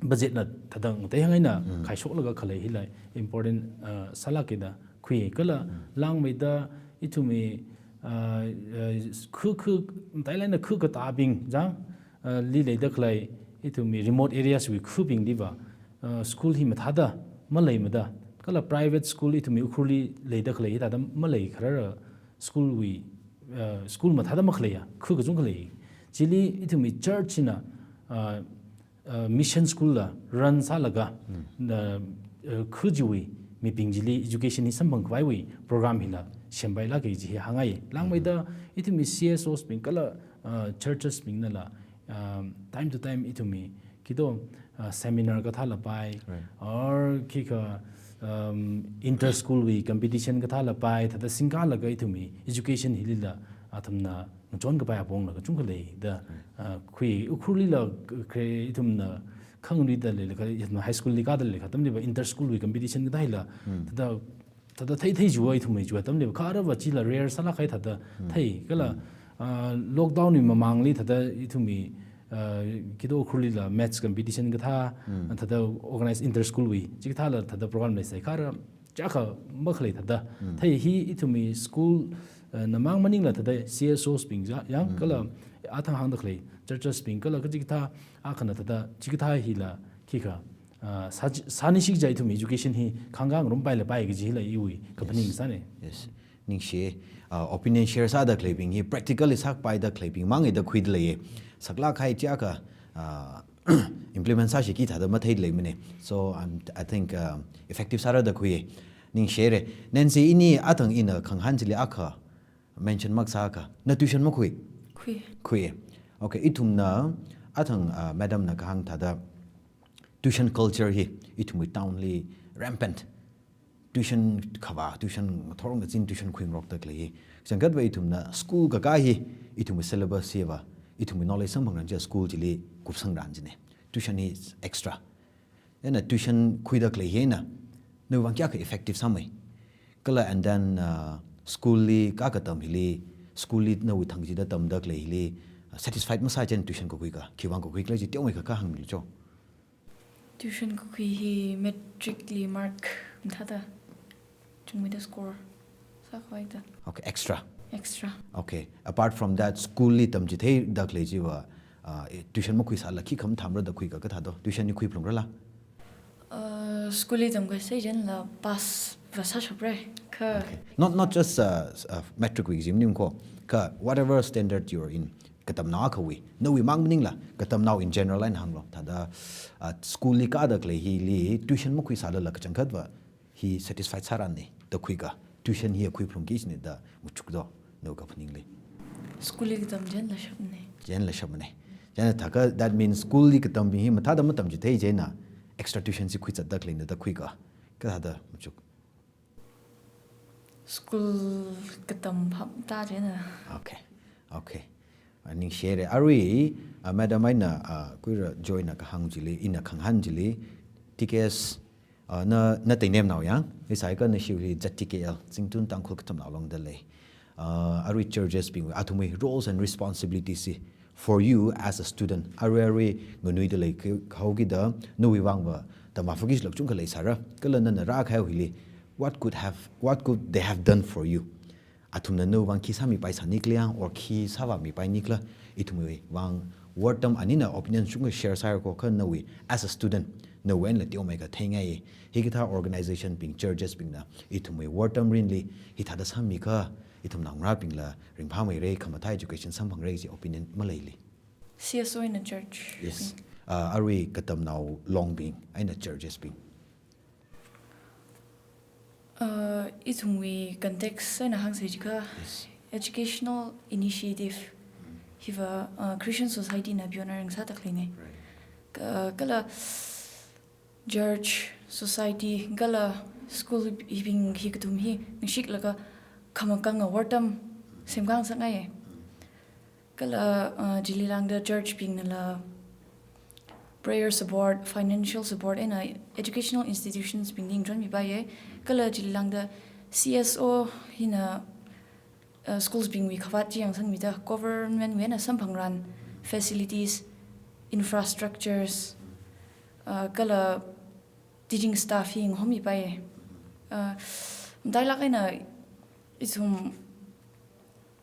budget la thāda ngatei hāng eina khaishoklaga khalei hila important, ah, sālāke da khui. Kala langmeida ithumwui, ah, ah, khu, khu, matailāk eina khu katābing zang, ah, li leida khalei ithumwui remote areas wui khubingliva, ah, school hi mathāda maleimada. Kala private school ithumwui Ukhrulli leida khalei hithāda maleikharara school wui, ah, school mathāda makhaleiya khu kachungkha lei. Chili ithumwui church na, ah, ah, mission school la run sālaga, na, ah, khu chiwui mibing chili education hi samphang khavaiwui program hila sempailāke kaji hi hāngngai. Langmeida ithumwui C S Os bing kala, ah, churches bingnala, um, time to time ithumwui kido, ah, seminar kathāla pai, or khikha, um, inter school wui competition kathāla pai, thāda singkalaga ithumwui education hilila athumna ngachon kapai apongla kachungkha leida, ah, khui. Ukhrulila khare ithumna khangluida leilakha, ithumna high school li kāda leilakha atamliva inter school wui competition kathāla, thāda, thāda theithei chiwui ithumwui chiwui atamliva kharava chila rare sālāk kahai thāda thei. Kala, ah, lockdown wui mamangli thāda ithumwui, ah, kido Ukhrulila maths competition kathā, thāda organize inter school wui, chikathāla thāda program leisai khara chakha makhalei thāda. Thei hi ithumwui school, eh, namang maningla thāda C S Os bing ja, yang kala athang hāngda khalei churches bing kala kachikathā akhana thāda chikathā hila khikha, ah, sā, sāni shikja ithumwui education hi khangkāngarum paila pai kaji hila iwui kaphaning sāne. Yes. Ningshi, ah, opinion share sāda khaleibing hi practically sākapaida khaleibing mang da khuida leiye. Saklāk kahai chakha, ah, implement sāshiki thāda mathei leimane. So I'm, I think, um, effective sāra da khuiye. Ningshire. Nancy, ini athang ina khangahān chili akha mention masāakha, na tuition makhui? Khui. Khui. Okay, ithumna athang, ah, madam na kahāng thāda tuition culture hi ithumwui town li rampant. Tuition khavā, tuition ngathor ngazin tuition khuingarokda khalei hi. Kachangkhatva ithumna school kakā hi, ithumwui syllabus hiva, ithumwui knowledge samphangran chiakha school chili kupsangran chine. Tuition hi extra. Chieina tuition khuida khalei hina, nawui vang kayākha effective sāmei? Kala and then, uh, school li kakatam hili, school li nawui thang chida tamda khalei hili, uh, satisfied masā chieina tuition kakhuikha, khiwui vang kakhuikhala chi teomeikha hāngmilu cho. Tuition kakhui hi matric li mark mathāda chungmeida score sākhavai da. Okay, extra. Extra. Okay. Apart from that, school li tamchitheida khalei chiva, ah, eh, tuition makhuisāla khikha mathāmara da khuikha kathā do? Tuition hi khuiphalungrala? Uh, school li tamkasā chieina pass va sāshapra. Kha Okay. Not, not just, uh, s-, uh, matric wui exam maningkho. Kha whatever standard you're in, katamnao akhawui, nawui mang maningla, katamnao in general eina hānglu. Thāda, uh, school li kāda khalei hili tuition makhuisālala kachangkhatva hi satisfied sāranne da khuikha, tuition hi khuiphalungki chine da machuk do, nawui kaphaningli? School li katam chieina lashapne. Chieina lashapne. Chieina thākha, that means school li katambing hi mathāda matamchithei chieina extra tuition chi khuizatda khaleina da khuikha, kathāda machuk? School katam phap ta chieina. Okay. Okay. Ah, ningshire. Arui, ah, madam eina, ah, Kuira Joy na kahāng chili, ina khangahān chili, T K S, ah, na, na teinemnao yang, isai ka na shiwui Z T K L, Zingtun Tangkhul Katamnao Long da lei. Ah, arui churches bingwui, athumwui roles and responsibilities hi, for you as a student, arui arui nganuida lei khi-, khaokida, nawui vangva tamvā focus lak chungkha leisāra, kala nana rākahai hili, what could have, what could they have done for you? Athumna nawui vang khi sāmipaisānikhala yang, or khi sāvāmipainikhala, ithumwui vang word tam anina opinion chungkha share sāhairako kha nawui as a student, nawui einala teomeikha theingai. Hikathā organization bing, churches bingna, ithumwui word tam rinli, hithāda sāmikha, ithum naongarābingla ringphāmeira, khamathā education samphangra kaji opinion maleili? C S O eina church. Yes. Ah, arui katamnao longbing eina churches bing. Uh, ithumwui context eina hāngsei chiakha, Yes. educational initiative hiva, uh, Christian society na pioneering sāda khaleine. Right. Ka-, kala church, society, kala school hibing hi kathum hi ningshilaga khamakanga word tam semkhangasakngai. Kala, uh, chili lāngda church bingnala prayer support, financial support eina educational institutions bingli ngachonmipaiye. Kala chili lāngda C S O hina, uh, schools bingwui khavāt chi yangsangmida, government wui eina samphangran facilities, infrastructures, uh, kala teaching staff hi ngahommipai. Uh, matailāk eina ithum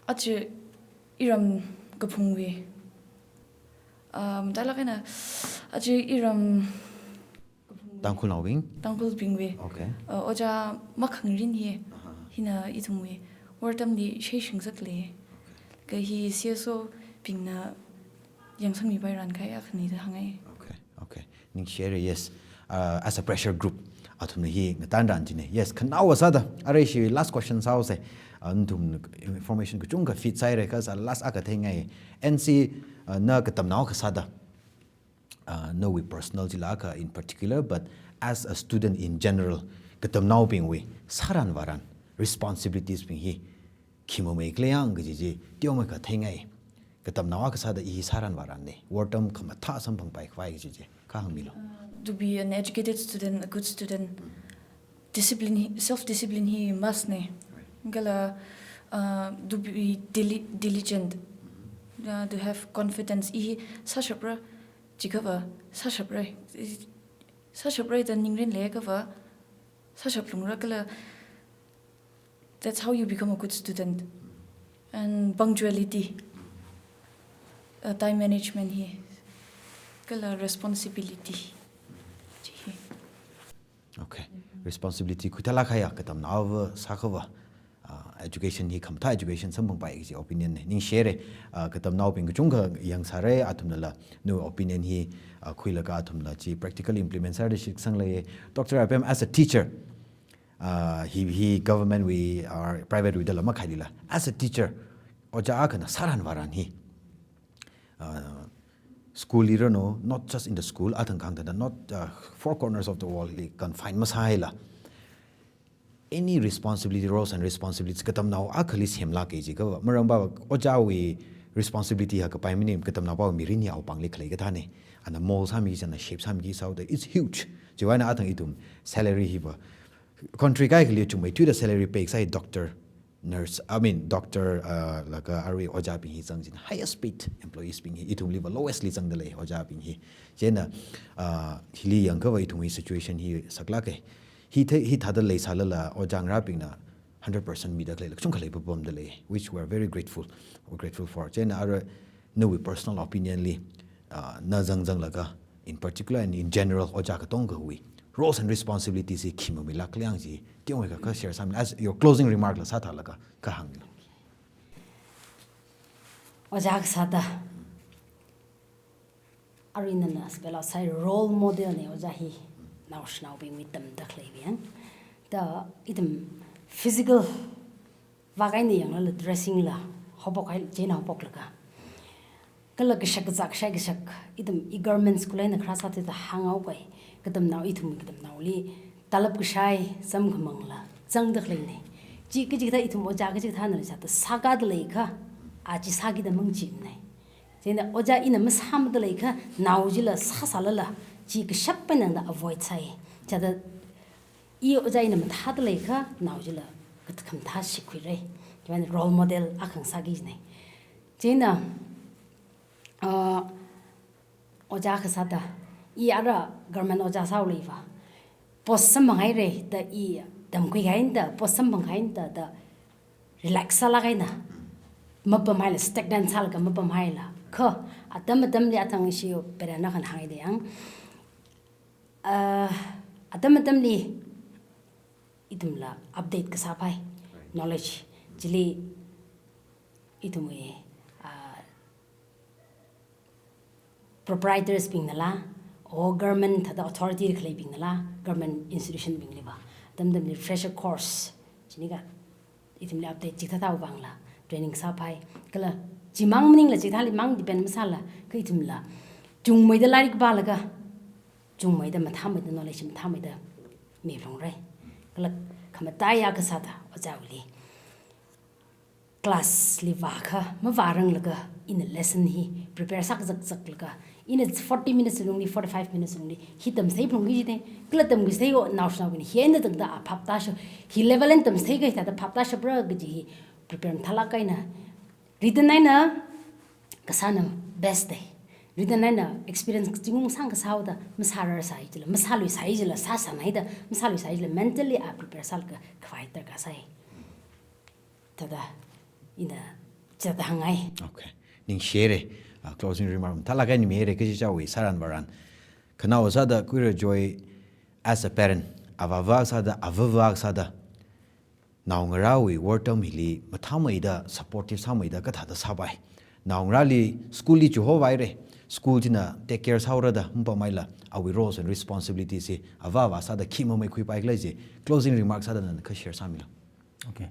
aja iram kaphungwui, uh, matailāk eina aja iram Tangkhulnaobing? Tangkhulbingwui, Okay. uh, ojā makhangrin hi, Aha. hina ithumwui word tamli shei shingzak lei. Ka hi C S O bingna yangsangmipairan kahai akhana da hāngngai. Okay, okay. Ningshire, yes. Uh, as a pressure group, athumna hi ngatanran jine. Yes, khanaowa sāda, arui ishi last question sāhaosei. Uh, nathum information kachungkha feed sāhaira, kha sāla last akha theingai. N C, uh, na katamnao akha sāda, uh, nawui personal chilākha in particular, but as a student in general, katamnaobingwui sāran vāran, responsibilities bing hi khi mameikhala yang kaji chi teomeikha theingai. Katamnao akha sāda i hi sāran vāranne, word tam khamathā samphangpai khavai kaji chi kha hāngmilu. Uh, to be an educated student, a good student, discipline hi, self-discipline hi must ne. Right. Kala, uh, to be dili-, diligent, Mm-hmm. uh, to have confidence. I hi sāshapra, chiakhava sāshapra. Sāshapra da ningrin leiakhava sāshap lungra kala. That's how you become a good student. And punctuality, uh, time management hi, kala responsibility chi hi. Okay. Responsibility khuithalāk kahaiya katamnaova sākhava, uh, education hi khamathā education samphangpai kaji opinion ne. Ningshire, uh, katamnaobing kachungkha yangsāra, athumnala nawui opinion hi, uh, khuilaga athumla chi practical implement sāda shitsang lei. Doctor Apem, as a teacher, Ah, hi, hi government wui or private wui dala makhailila. As a teacher, ojā akhana sāran vāran hi, ah, school li ranu, not just in the school, athang khangda, not, uh, four corners of the world li confine masāhaila. Any responsibility, roles and responsibilities katamnao akhali semlāk kaji kava. Maramva ojāwui responsibility hakapai maning, katamnaopava mirin hi awui pāngli khalei kathāna. Ana mold sāmi, ana shape sāmi sāhaoda, it's huge. Chiwui eina athang ithum salary hiva, country kaikhali chungmeithuida salary pay kasā hi doctor, nurse, I mean, doctor, uh, laga arui ojābing hi zangchin, highest paid employees bing hi, ithumliva lowest li zangda lei ojābing hi. Chieina, uh, hili yangkava ithumwui situation hi saklāka. Hi the-, hithāda leisālala ojā ngarābingna hundred percent mida khalei, kachungkha leipapamda lei, which we are very grateful, we're grateful for. Chieina arui nawui personal opinion li, uh, na zangzanglaga, in particular and in general, ojā katongawui roles and responsibilities hi khi mamilāk liang chi, tingwui ka, ka share sāmi, as your closing remark la sāthālaga, kahānglu. Ojā kasāda, arui nana spell out sāi role model na ojā hi, naoshinaobingwui tamda khaleibing. Da ithum physical vak eina yanglala dressing la haophok hai, chieina haophoklaga, kala kashak kazā kashai kashak, ithum i garments kula eina kharā sāthuida hānghaopai, katamnao ithum katamnaoli talap kashai, samkhamangla zangda khaleina. Chi kachikathā ithum ojā kachikathāna leisāda sākada leiakha, a chi sākida mang chimna. Chieina ojā ina masāmada leiakha, nao chila sāsālala, chi kashap eina tangda avoid sāi. Chithāda i ojā ina mathāda leiakha, nao chila kat-, khamathā shikhuira. Chiwui eina role model akha sāki jina. Chieina, uh, ojā kasāda, i ara government ojā sāhaoleiva, post samphanghaira da i tamkhui kahaina da, post samphang kahaina da, da relax sālāk eina mapamhaila, stagnant sālaga mapamhaila. Kha atam atamli athang ishi parent akhana hānghaida yang, uh, atam atamli ithumla update kasāpai, knowledge. Chili ithumwui, ah, proprietors bingnala, or government thāda authority khaleibingnala, government institution bingliva, atam atamli refresher course, chini ka, ithumli update chikathā thāhaowui vangla training sāpai. Kala chimang maningla chikathāli mang depend masāla, kha ithumla chungmeida lairik pālaga, chungmeida mathāmeida, knowledge mathāmeida miphalungra. Kala khamataiya kasāda ojāwuili, class li vākha mavāranglaga, ina lesson hi prepare sākazakzaklaga, ina forty minutes lungli, forty-five minutes lungli hi tamsei phalungki jina, kala tamkasei o naoshinaobing hi eina tangda a phap tāsho, hi level eina tamsei kahai thāda phap tāshapra kaji hi prepare mathālāk eina, written eina kasāna best da. Written eina experience kachungkha sāngasāhaoda, masārar sāi jila, masālui sāi jila, sāsānai da, masālui sāi jila, mentally a prepare sālaga khavai darkar sāi. Thāda, ina chithāda hāngngai. Okay. Ningshire, ah, closing remark mathālāk eina mihaira, kachichāwui sāran vāran. Khanao sāda Kuira Joy, as a parent, avāva sāda, avāva sāda, naongarāwui wortam hili mathāmeida, supportive sāmeida kathāda sāpai. Naongarāli school li chihovāhaira, school china take care sāhaora da mapamhaila, awui roles and responsibilities hi avāva sāda khi mameikhuipai khala chi, closing remark sāda nana kha share sāmilu. Okay.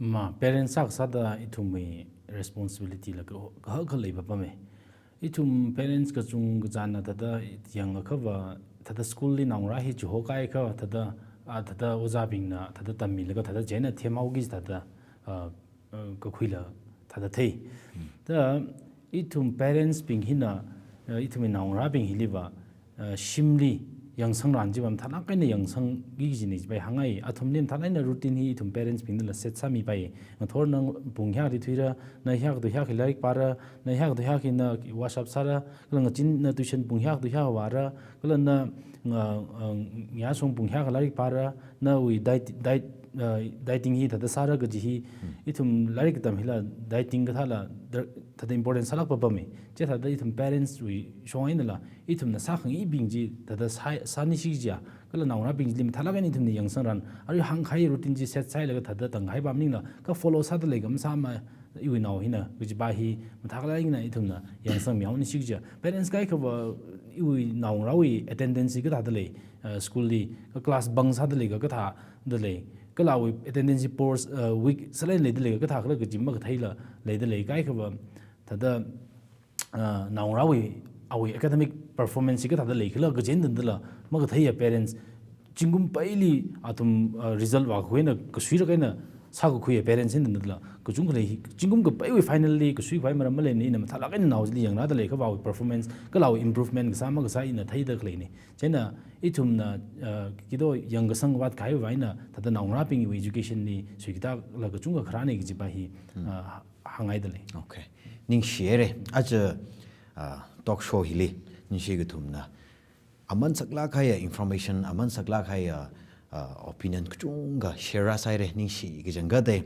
Ma, parents sākasāda ithumwui responsibility la ka, kahak khalei papamma. Ithum parents kachungkachāna thāda yangakhava, thāda school li naongarā hi chihokahaiakha, thāda, a, thāda ojābingna thāda tammilaga thāda chieina themhaoki thāda, a, a, kakhuila thāda thei. Hmm. Da ithum parents bing hina, a, ithumwui naongarābing hiliva, a, shimli yangsangran chiva mathālāk eina yangsangki kajina chiva hāngngai. Athumli mathālāk eina routine hi ithum parents bingnala set sāmipai. Ngathor nang pung hiyākha thuira, na hiyākha tu hiyākha lairik pāra, na hiyākha tu hiyākha na wash up sāra, kala ngachin na tuition pung hiyākha tu hiyākha vāra, kala na nga, a, ngayāshong pung hiyākha lairik pāra, nawui diet, diet, a, dieting hi thāda sāra kaji hi, Hmm. ithum lairik katam hila dieting kathāla dar-, thāda important sālāk papamma. Chithāda ithum parents wui shong einala, ithumna sākhangaibing chi thāda sā, sānisi jiakha, kala naongarābingli mathālāk eina ithumna yangsangran, arui hāngkahai routine chi set sāhailaga thāda tangkahai pam maningla, kha follow sāda lei kha masāma, iwui nao hina, kajiva hi mathālāk eina ithumna yangsangmihaonisi jiakha. Parents kaikhava iwui naongarāwui attendance hi kathāda lei, uh, school li ka class bunk sāda lei ka kathāda lei, kala awui attendance poor, uh, weak sālei leida lei ka kathā khala kaji makatheila leida lei, kaikhava thāda, uh, naongarāwui awui academic performance hi kathāda lei khala kaji eina tangdala makatheiya parents, zingkum peili athum, uh, result vākakhui eina kasuirak eina sākakhuiya parents eina tangdala kachungkha lei hi, zingkum kapeiwui final li kasuikhavai maram maleimana, ina mathālāk eina nao chili yangrāda lei, kha awui performance kala awui improvement kasā makasā ina theida khaleina. Chieina ithumna, uh, kido yangkasang vātkahaiwui vang eina thāda naongarābingwui education li suikatā la kachungkha kharāna kajipa hi, uh, hāngngaida lei. Okay. Ningshihaira. Aja, uh, talk show hili ningshi kathumna aman saklāk kahaiya information, aman saklāk kahaiya, uh, opinion kachungkha share rāsāhaira, ningshi kachangkhatta.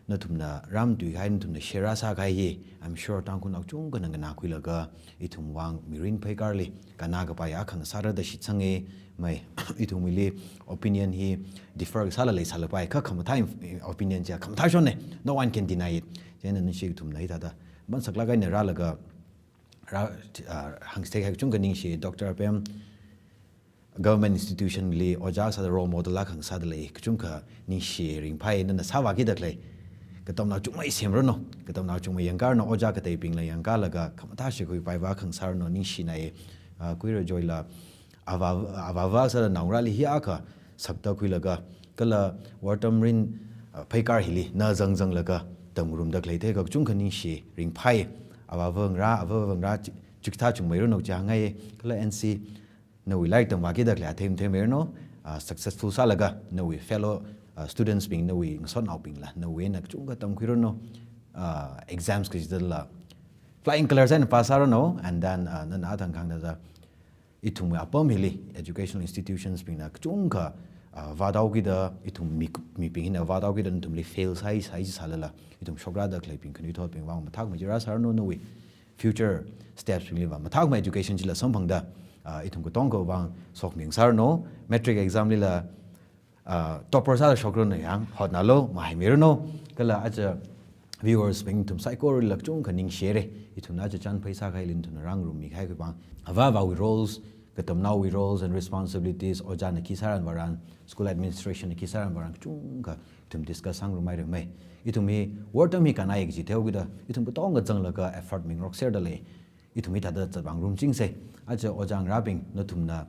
Nathumna rāmatuikahai, nathumna share rāsākahai hi, I'm sure Tangkhulnao kachungkhana nganākhuilaga ithumwui vang mirin pheikarli kannā kapai akha ngasāra da shitsanga. Mai, ithumwuili opinion hi differ kasāla leisālapai, kha khamathā inf-, opinion chiya khamathā shonna. No one can deny it. Chieina ningshi kathumna hithāda aman saklāk eina rālaga rā, uh, hāngchithei kahai kachungkha ningshi. Doctor Apem, government institution li ojā sāda role model akha ngasāda lei, kachungkha ningshi, ringphai, nana sāvākida khalei. Katamnao chungmei semranu, katamnao chungmei yangkāranu, ojā kateibingla yangkālaga khamathā shikhuipai vākhangasāranu, ningshinai. Uh, Kuira Joy la avā, avāva sāda naongarāli hi akha sakta khuilaga, kala wortam rin, uh, pheikar hili na zangzanglaga tamngarumda khalei theiakha kachungkha ningshi, ringphai. Avāva ngarā, avāva ngarā chi-, chikathā chungmeiranu chi hāngngai. Kala N C, nawui lairik tamvākida khalei athei matheimeiranu, uh, successful sālaga nawui fellow, uh, students bing, nawui ngasotnaobingla nawui eina kachungkha tamkhuiranu, uh, exams kachidala flying colours eina pass sāranu, and then, uh, nana athang kahāng thāda ithumwui apam hili educational institutions bingna kachungkha, ah, vāthaokida, ithum mi, mibing hina vāthaokida nathumli fail sāi, sāi sālala, ithum shokrada khaleibing khanuithotbing vang mathākmei chi rāsāranu, nawui future steps bingli vang mathākmei education chila samphangda, ah, ithum katonga vang sokmi ngasāranu, matric exam lila, ah, topper sāda shokranu, yang hotnalu, mahaimeiranu. Kala aja viewers bing nathum saikorali kachungkha ningshihaira. Ithumna aja chān pheisā kahaili nathumna rāngarummikahai khavai vang, avāvawui roles, katamnaowui roles and responsibilities, ojāna khi sāran vāran, school administration na khi sāran vāran, kachungkha ithum discuss sāngarumhaira mai. Ithum hi wortam hi kannai kaji theokida ithum katonga zanglaga effort mingarokserda lei. Ithum hithāda zatvāngarumchingsa. Aja ojā ngarābing, nathumna,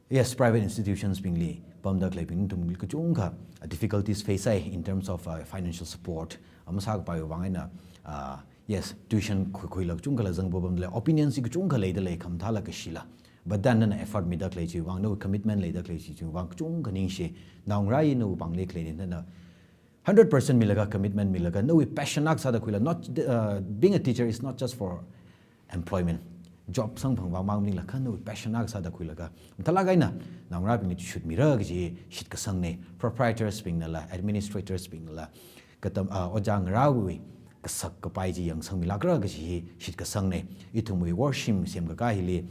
yes, private institutions bingli pamda khaleibing nathumli kachungkha, uh, difficulties face sāi in terms of, uh, financial support. Ama sākapaiwui vang eina, uh, yes, tuition khui, khuila kachungkhala zangpapamda lei, opinion chi kachungkha leida lei, khamathāla kashila. But then nana effort mida khalei chiwui vang, nawui commitment leida khalei chiwui vang kachungkha ningshi. Naongarā hi nawui pāngli khaleina, nana hundred percent milaga, commitment milaga, nawui passion akha sāda khuila, not, uh, being a teacher is not just for employment, job samphang vang mang maningla, kha nawui passion akha sāda khuilaga mathālāk eina naongarābingli chishutmira kaji shitkasangna. Proprietors bingnala, administrators bingnala, katam, ah, ojā ngarāwui kasak kapai chi yangsangmilākra kaji hi shitkasangna. Ithumwui worshim semkakā hili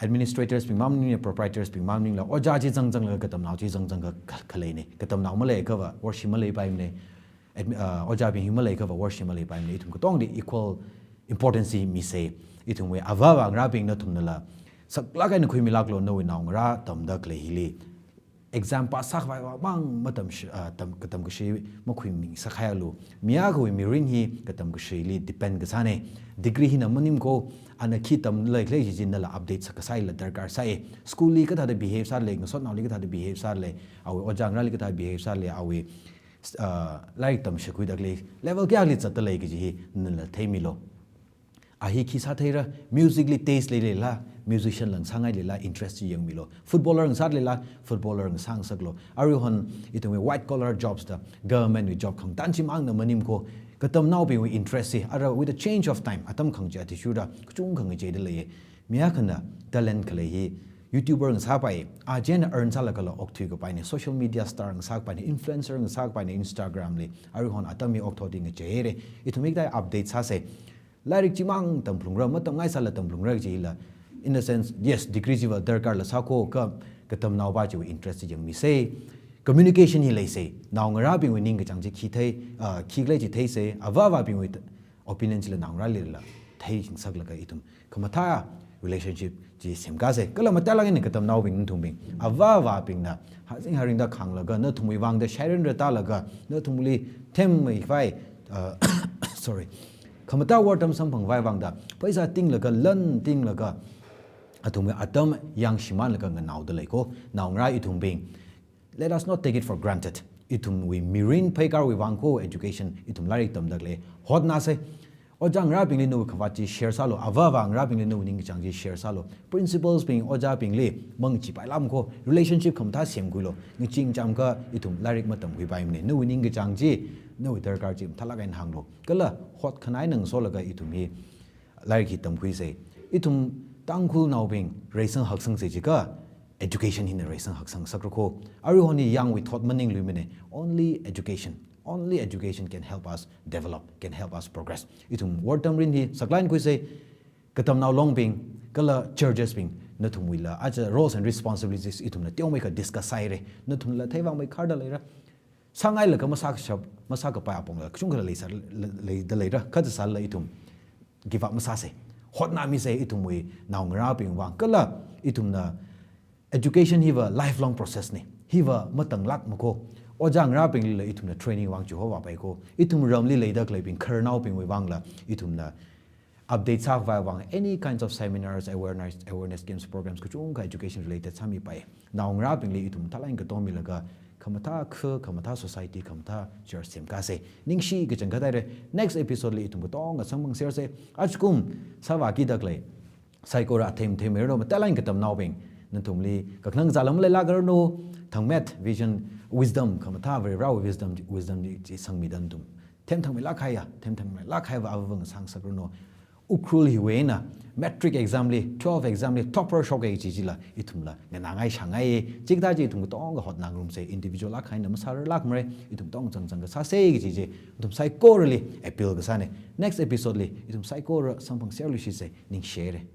administrators bing mang maningla, proprietors bing mang maningla, ojā chi zangzanglaga katamnao chi zangzangkha, khaleina. Katamnao maleiakhava worshim maleipaimana. Admi-, ah, ojābing hi maleiakhava worshim maleipaimana. Ithum katongli equal importance hi misa. Ithumwui avāva ngarābing nathumnala saklāk eina khuimilāklu, nawui naongarā tamda khalei hili exam pass sākhavai vang mang matam shi-, ah, tam, katam kashi makhuimi sākhaialu. Mi akhawui mirin hi katam kashili depend kasāna. Degree hina maning ko, ana khi tamlei khalei chi nala update sākasāla darkar sāi. School li kathāda behave sālei, ngasotnaoli kathāda behave sālei, awui ojā ngarāli kathāda behave sālei, awui, ah, lairik tamshikhuida khalei level kayāli zatda lei kaji hi nala theimilu. A hi khi sātheira, music li taste leilala, musician la ngasāngailala, interest chi yangmilu. Footballer ngasālala, footballer ngasāngasaklu. Aruihon ithumwui white collar jobs da, government wui job khangatā chimangna maning ko, katamnaobingwui interest chi, ara with the change of time, atam khangachei athishurda kachungkha ngacheida lei. Mi akhana talent khalei hi YouTuber ngasāpai, a chieina earn sālagala okthui kapaina, social media star ngasākapaina, influencer ngasākapaina Instagram li, aruihon atam hi okathuili ngacheira. Ithum hikathā update sāsa. Lairik chimang tamphalungra, matamngaisāla tamphalungra kajila, in a sense, yes, degree chiva darkarla sāko, kha katamnaopa chiwui interest chi yangmisa. Communication hi leisa. Naongarābingwui ningkachāng chi khi thei, ah, khikhala chi theisa. Avāvabingwui t-, opinion chila naongarālila theichingsāklaga ithum khamathā relationship chi semkasei. Kala matailāk eina katamnaobing nathumbing, avā avābingna hazing haringda khānglaga, nathumwui vangda shairin ratalaga, nathumli themmei vai, uh, sorry, khamatā wortam samphang vai vangda pheisā tinglaga, lan tinglaga, athumwui atam yangshimānlaga nganaoda lei ko, naongarā ithumbing. Let us not take it for granted. Ithumwui mirin pheikārwui vang ko education, ithum lairik tamda khalei, hotnāsei. Ojā ngarābingli nawui khavāt chi share sālu, avā avā ngarābingli nawui ningkachāng chi share sālu. Principals bing, ojābingli mangachee pailām ko, relationship khamathā semkhuilu. Ngachee ngacham akha ithum lairik matamkhuipaimana. Nawui ningkachāng chi, nawui darkar chi mathālāk eina hānglu. Kala hotkhanai ngasolaga ithum hi lairik hi tamkhuisei. Ithum Tangkhulnaobing reisang haksangsei jiakha, education hina reisang haksang sakra ko. Aruihon hi yangwui thot maningluimana. Only education, only education can help us develop, can help us progress. Ithum wortam rin hi saklāk eina khuisei. Katamnao longbing, kala churches bing, nathumwuila aja roles and responsibilities ithumna teomeikha discuss sāhaira. Nathumla theivāngmeikharda leira. Sāngailaga masākashap, masākapai apongla kachungkhala leisā, leida leira. Kha sālala ithum give up masāsei. Hotnāmisei ithumwui naongarābing vang. Kala ithumna education hiva lifelong process na. Hiva matanglākma ko. Ojā ngarābinglila ithumna training vang chihova pai ko. Ithum ramli leida khaleibing khararnaobingwui vangla ithumna update sākhavai vang any kinds of seminars, awareness, awareness games programs, kachungkha education related sāmipai. Naongarābingli ithum mathālāk eina katomilaga, khamathā kha, khamathā society, khamathā church semkasei. Ningshi kachangkhat haira. Next episode li ithum katonga samphangsersei. Ajakum sāvākida khalei saikora athei matheimeiranu, matailāk eina katamnaobing, nathumli kakhanang kazāla maleilākranu. Thangmet, vision, wisdom, khamathā Varivarāwui wisdom, wisdom chi sangmida nathum themthangmeilāk kahaiya, themthangmeilāk kahaiva avāvang sāngasakranu. Ukhrul hiwui eina matric exam li, twelve exam li topper shoka kaji chila ithumla nganāngai shāngai. Chikathā chi ithum katonga hotnāngarumsei. Individual akha eina masārarlākmara. Ithum katonga changchangkha sāsei kaji chi nathum saikorali appeal kasāna. Next episode li ithum saikora samphangserluishisei. Ningshihaira.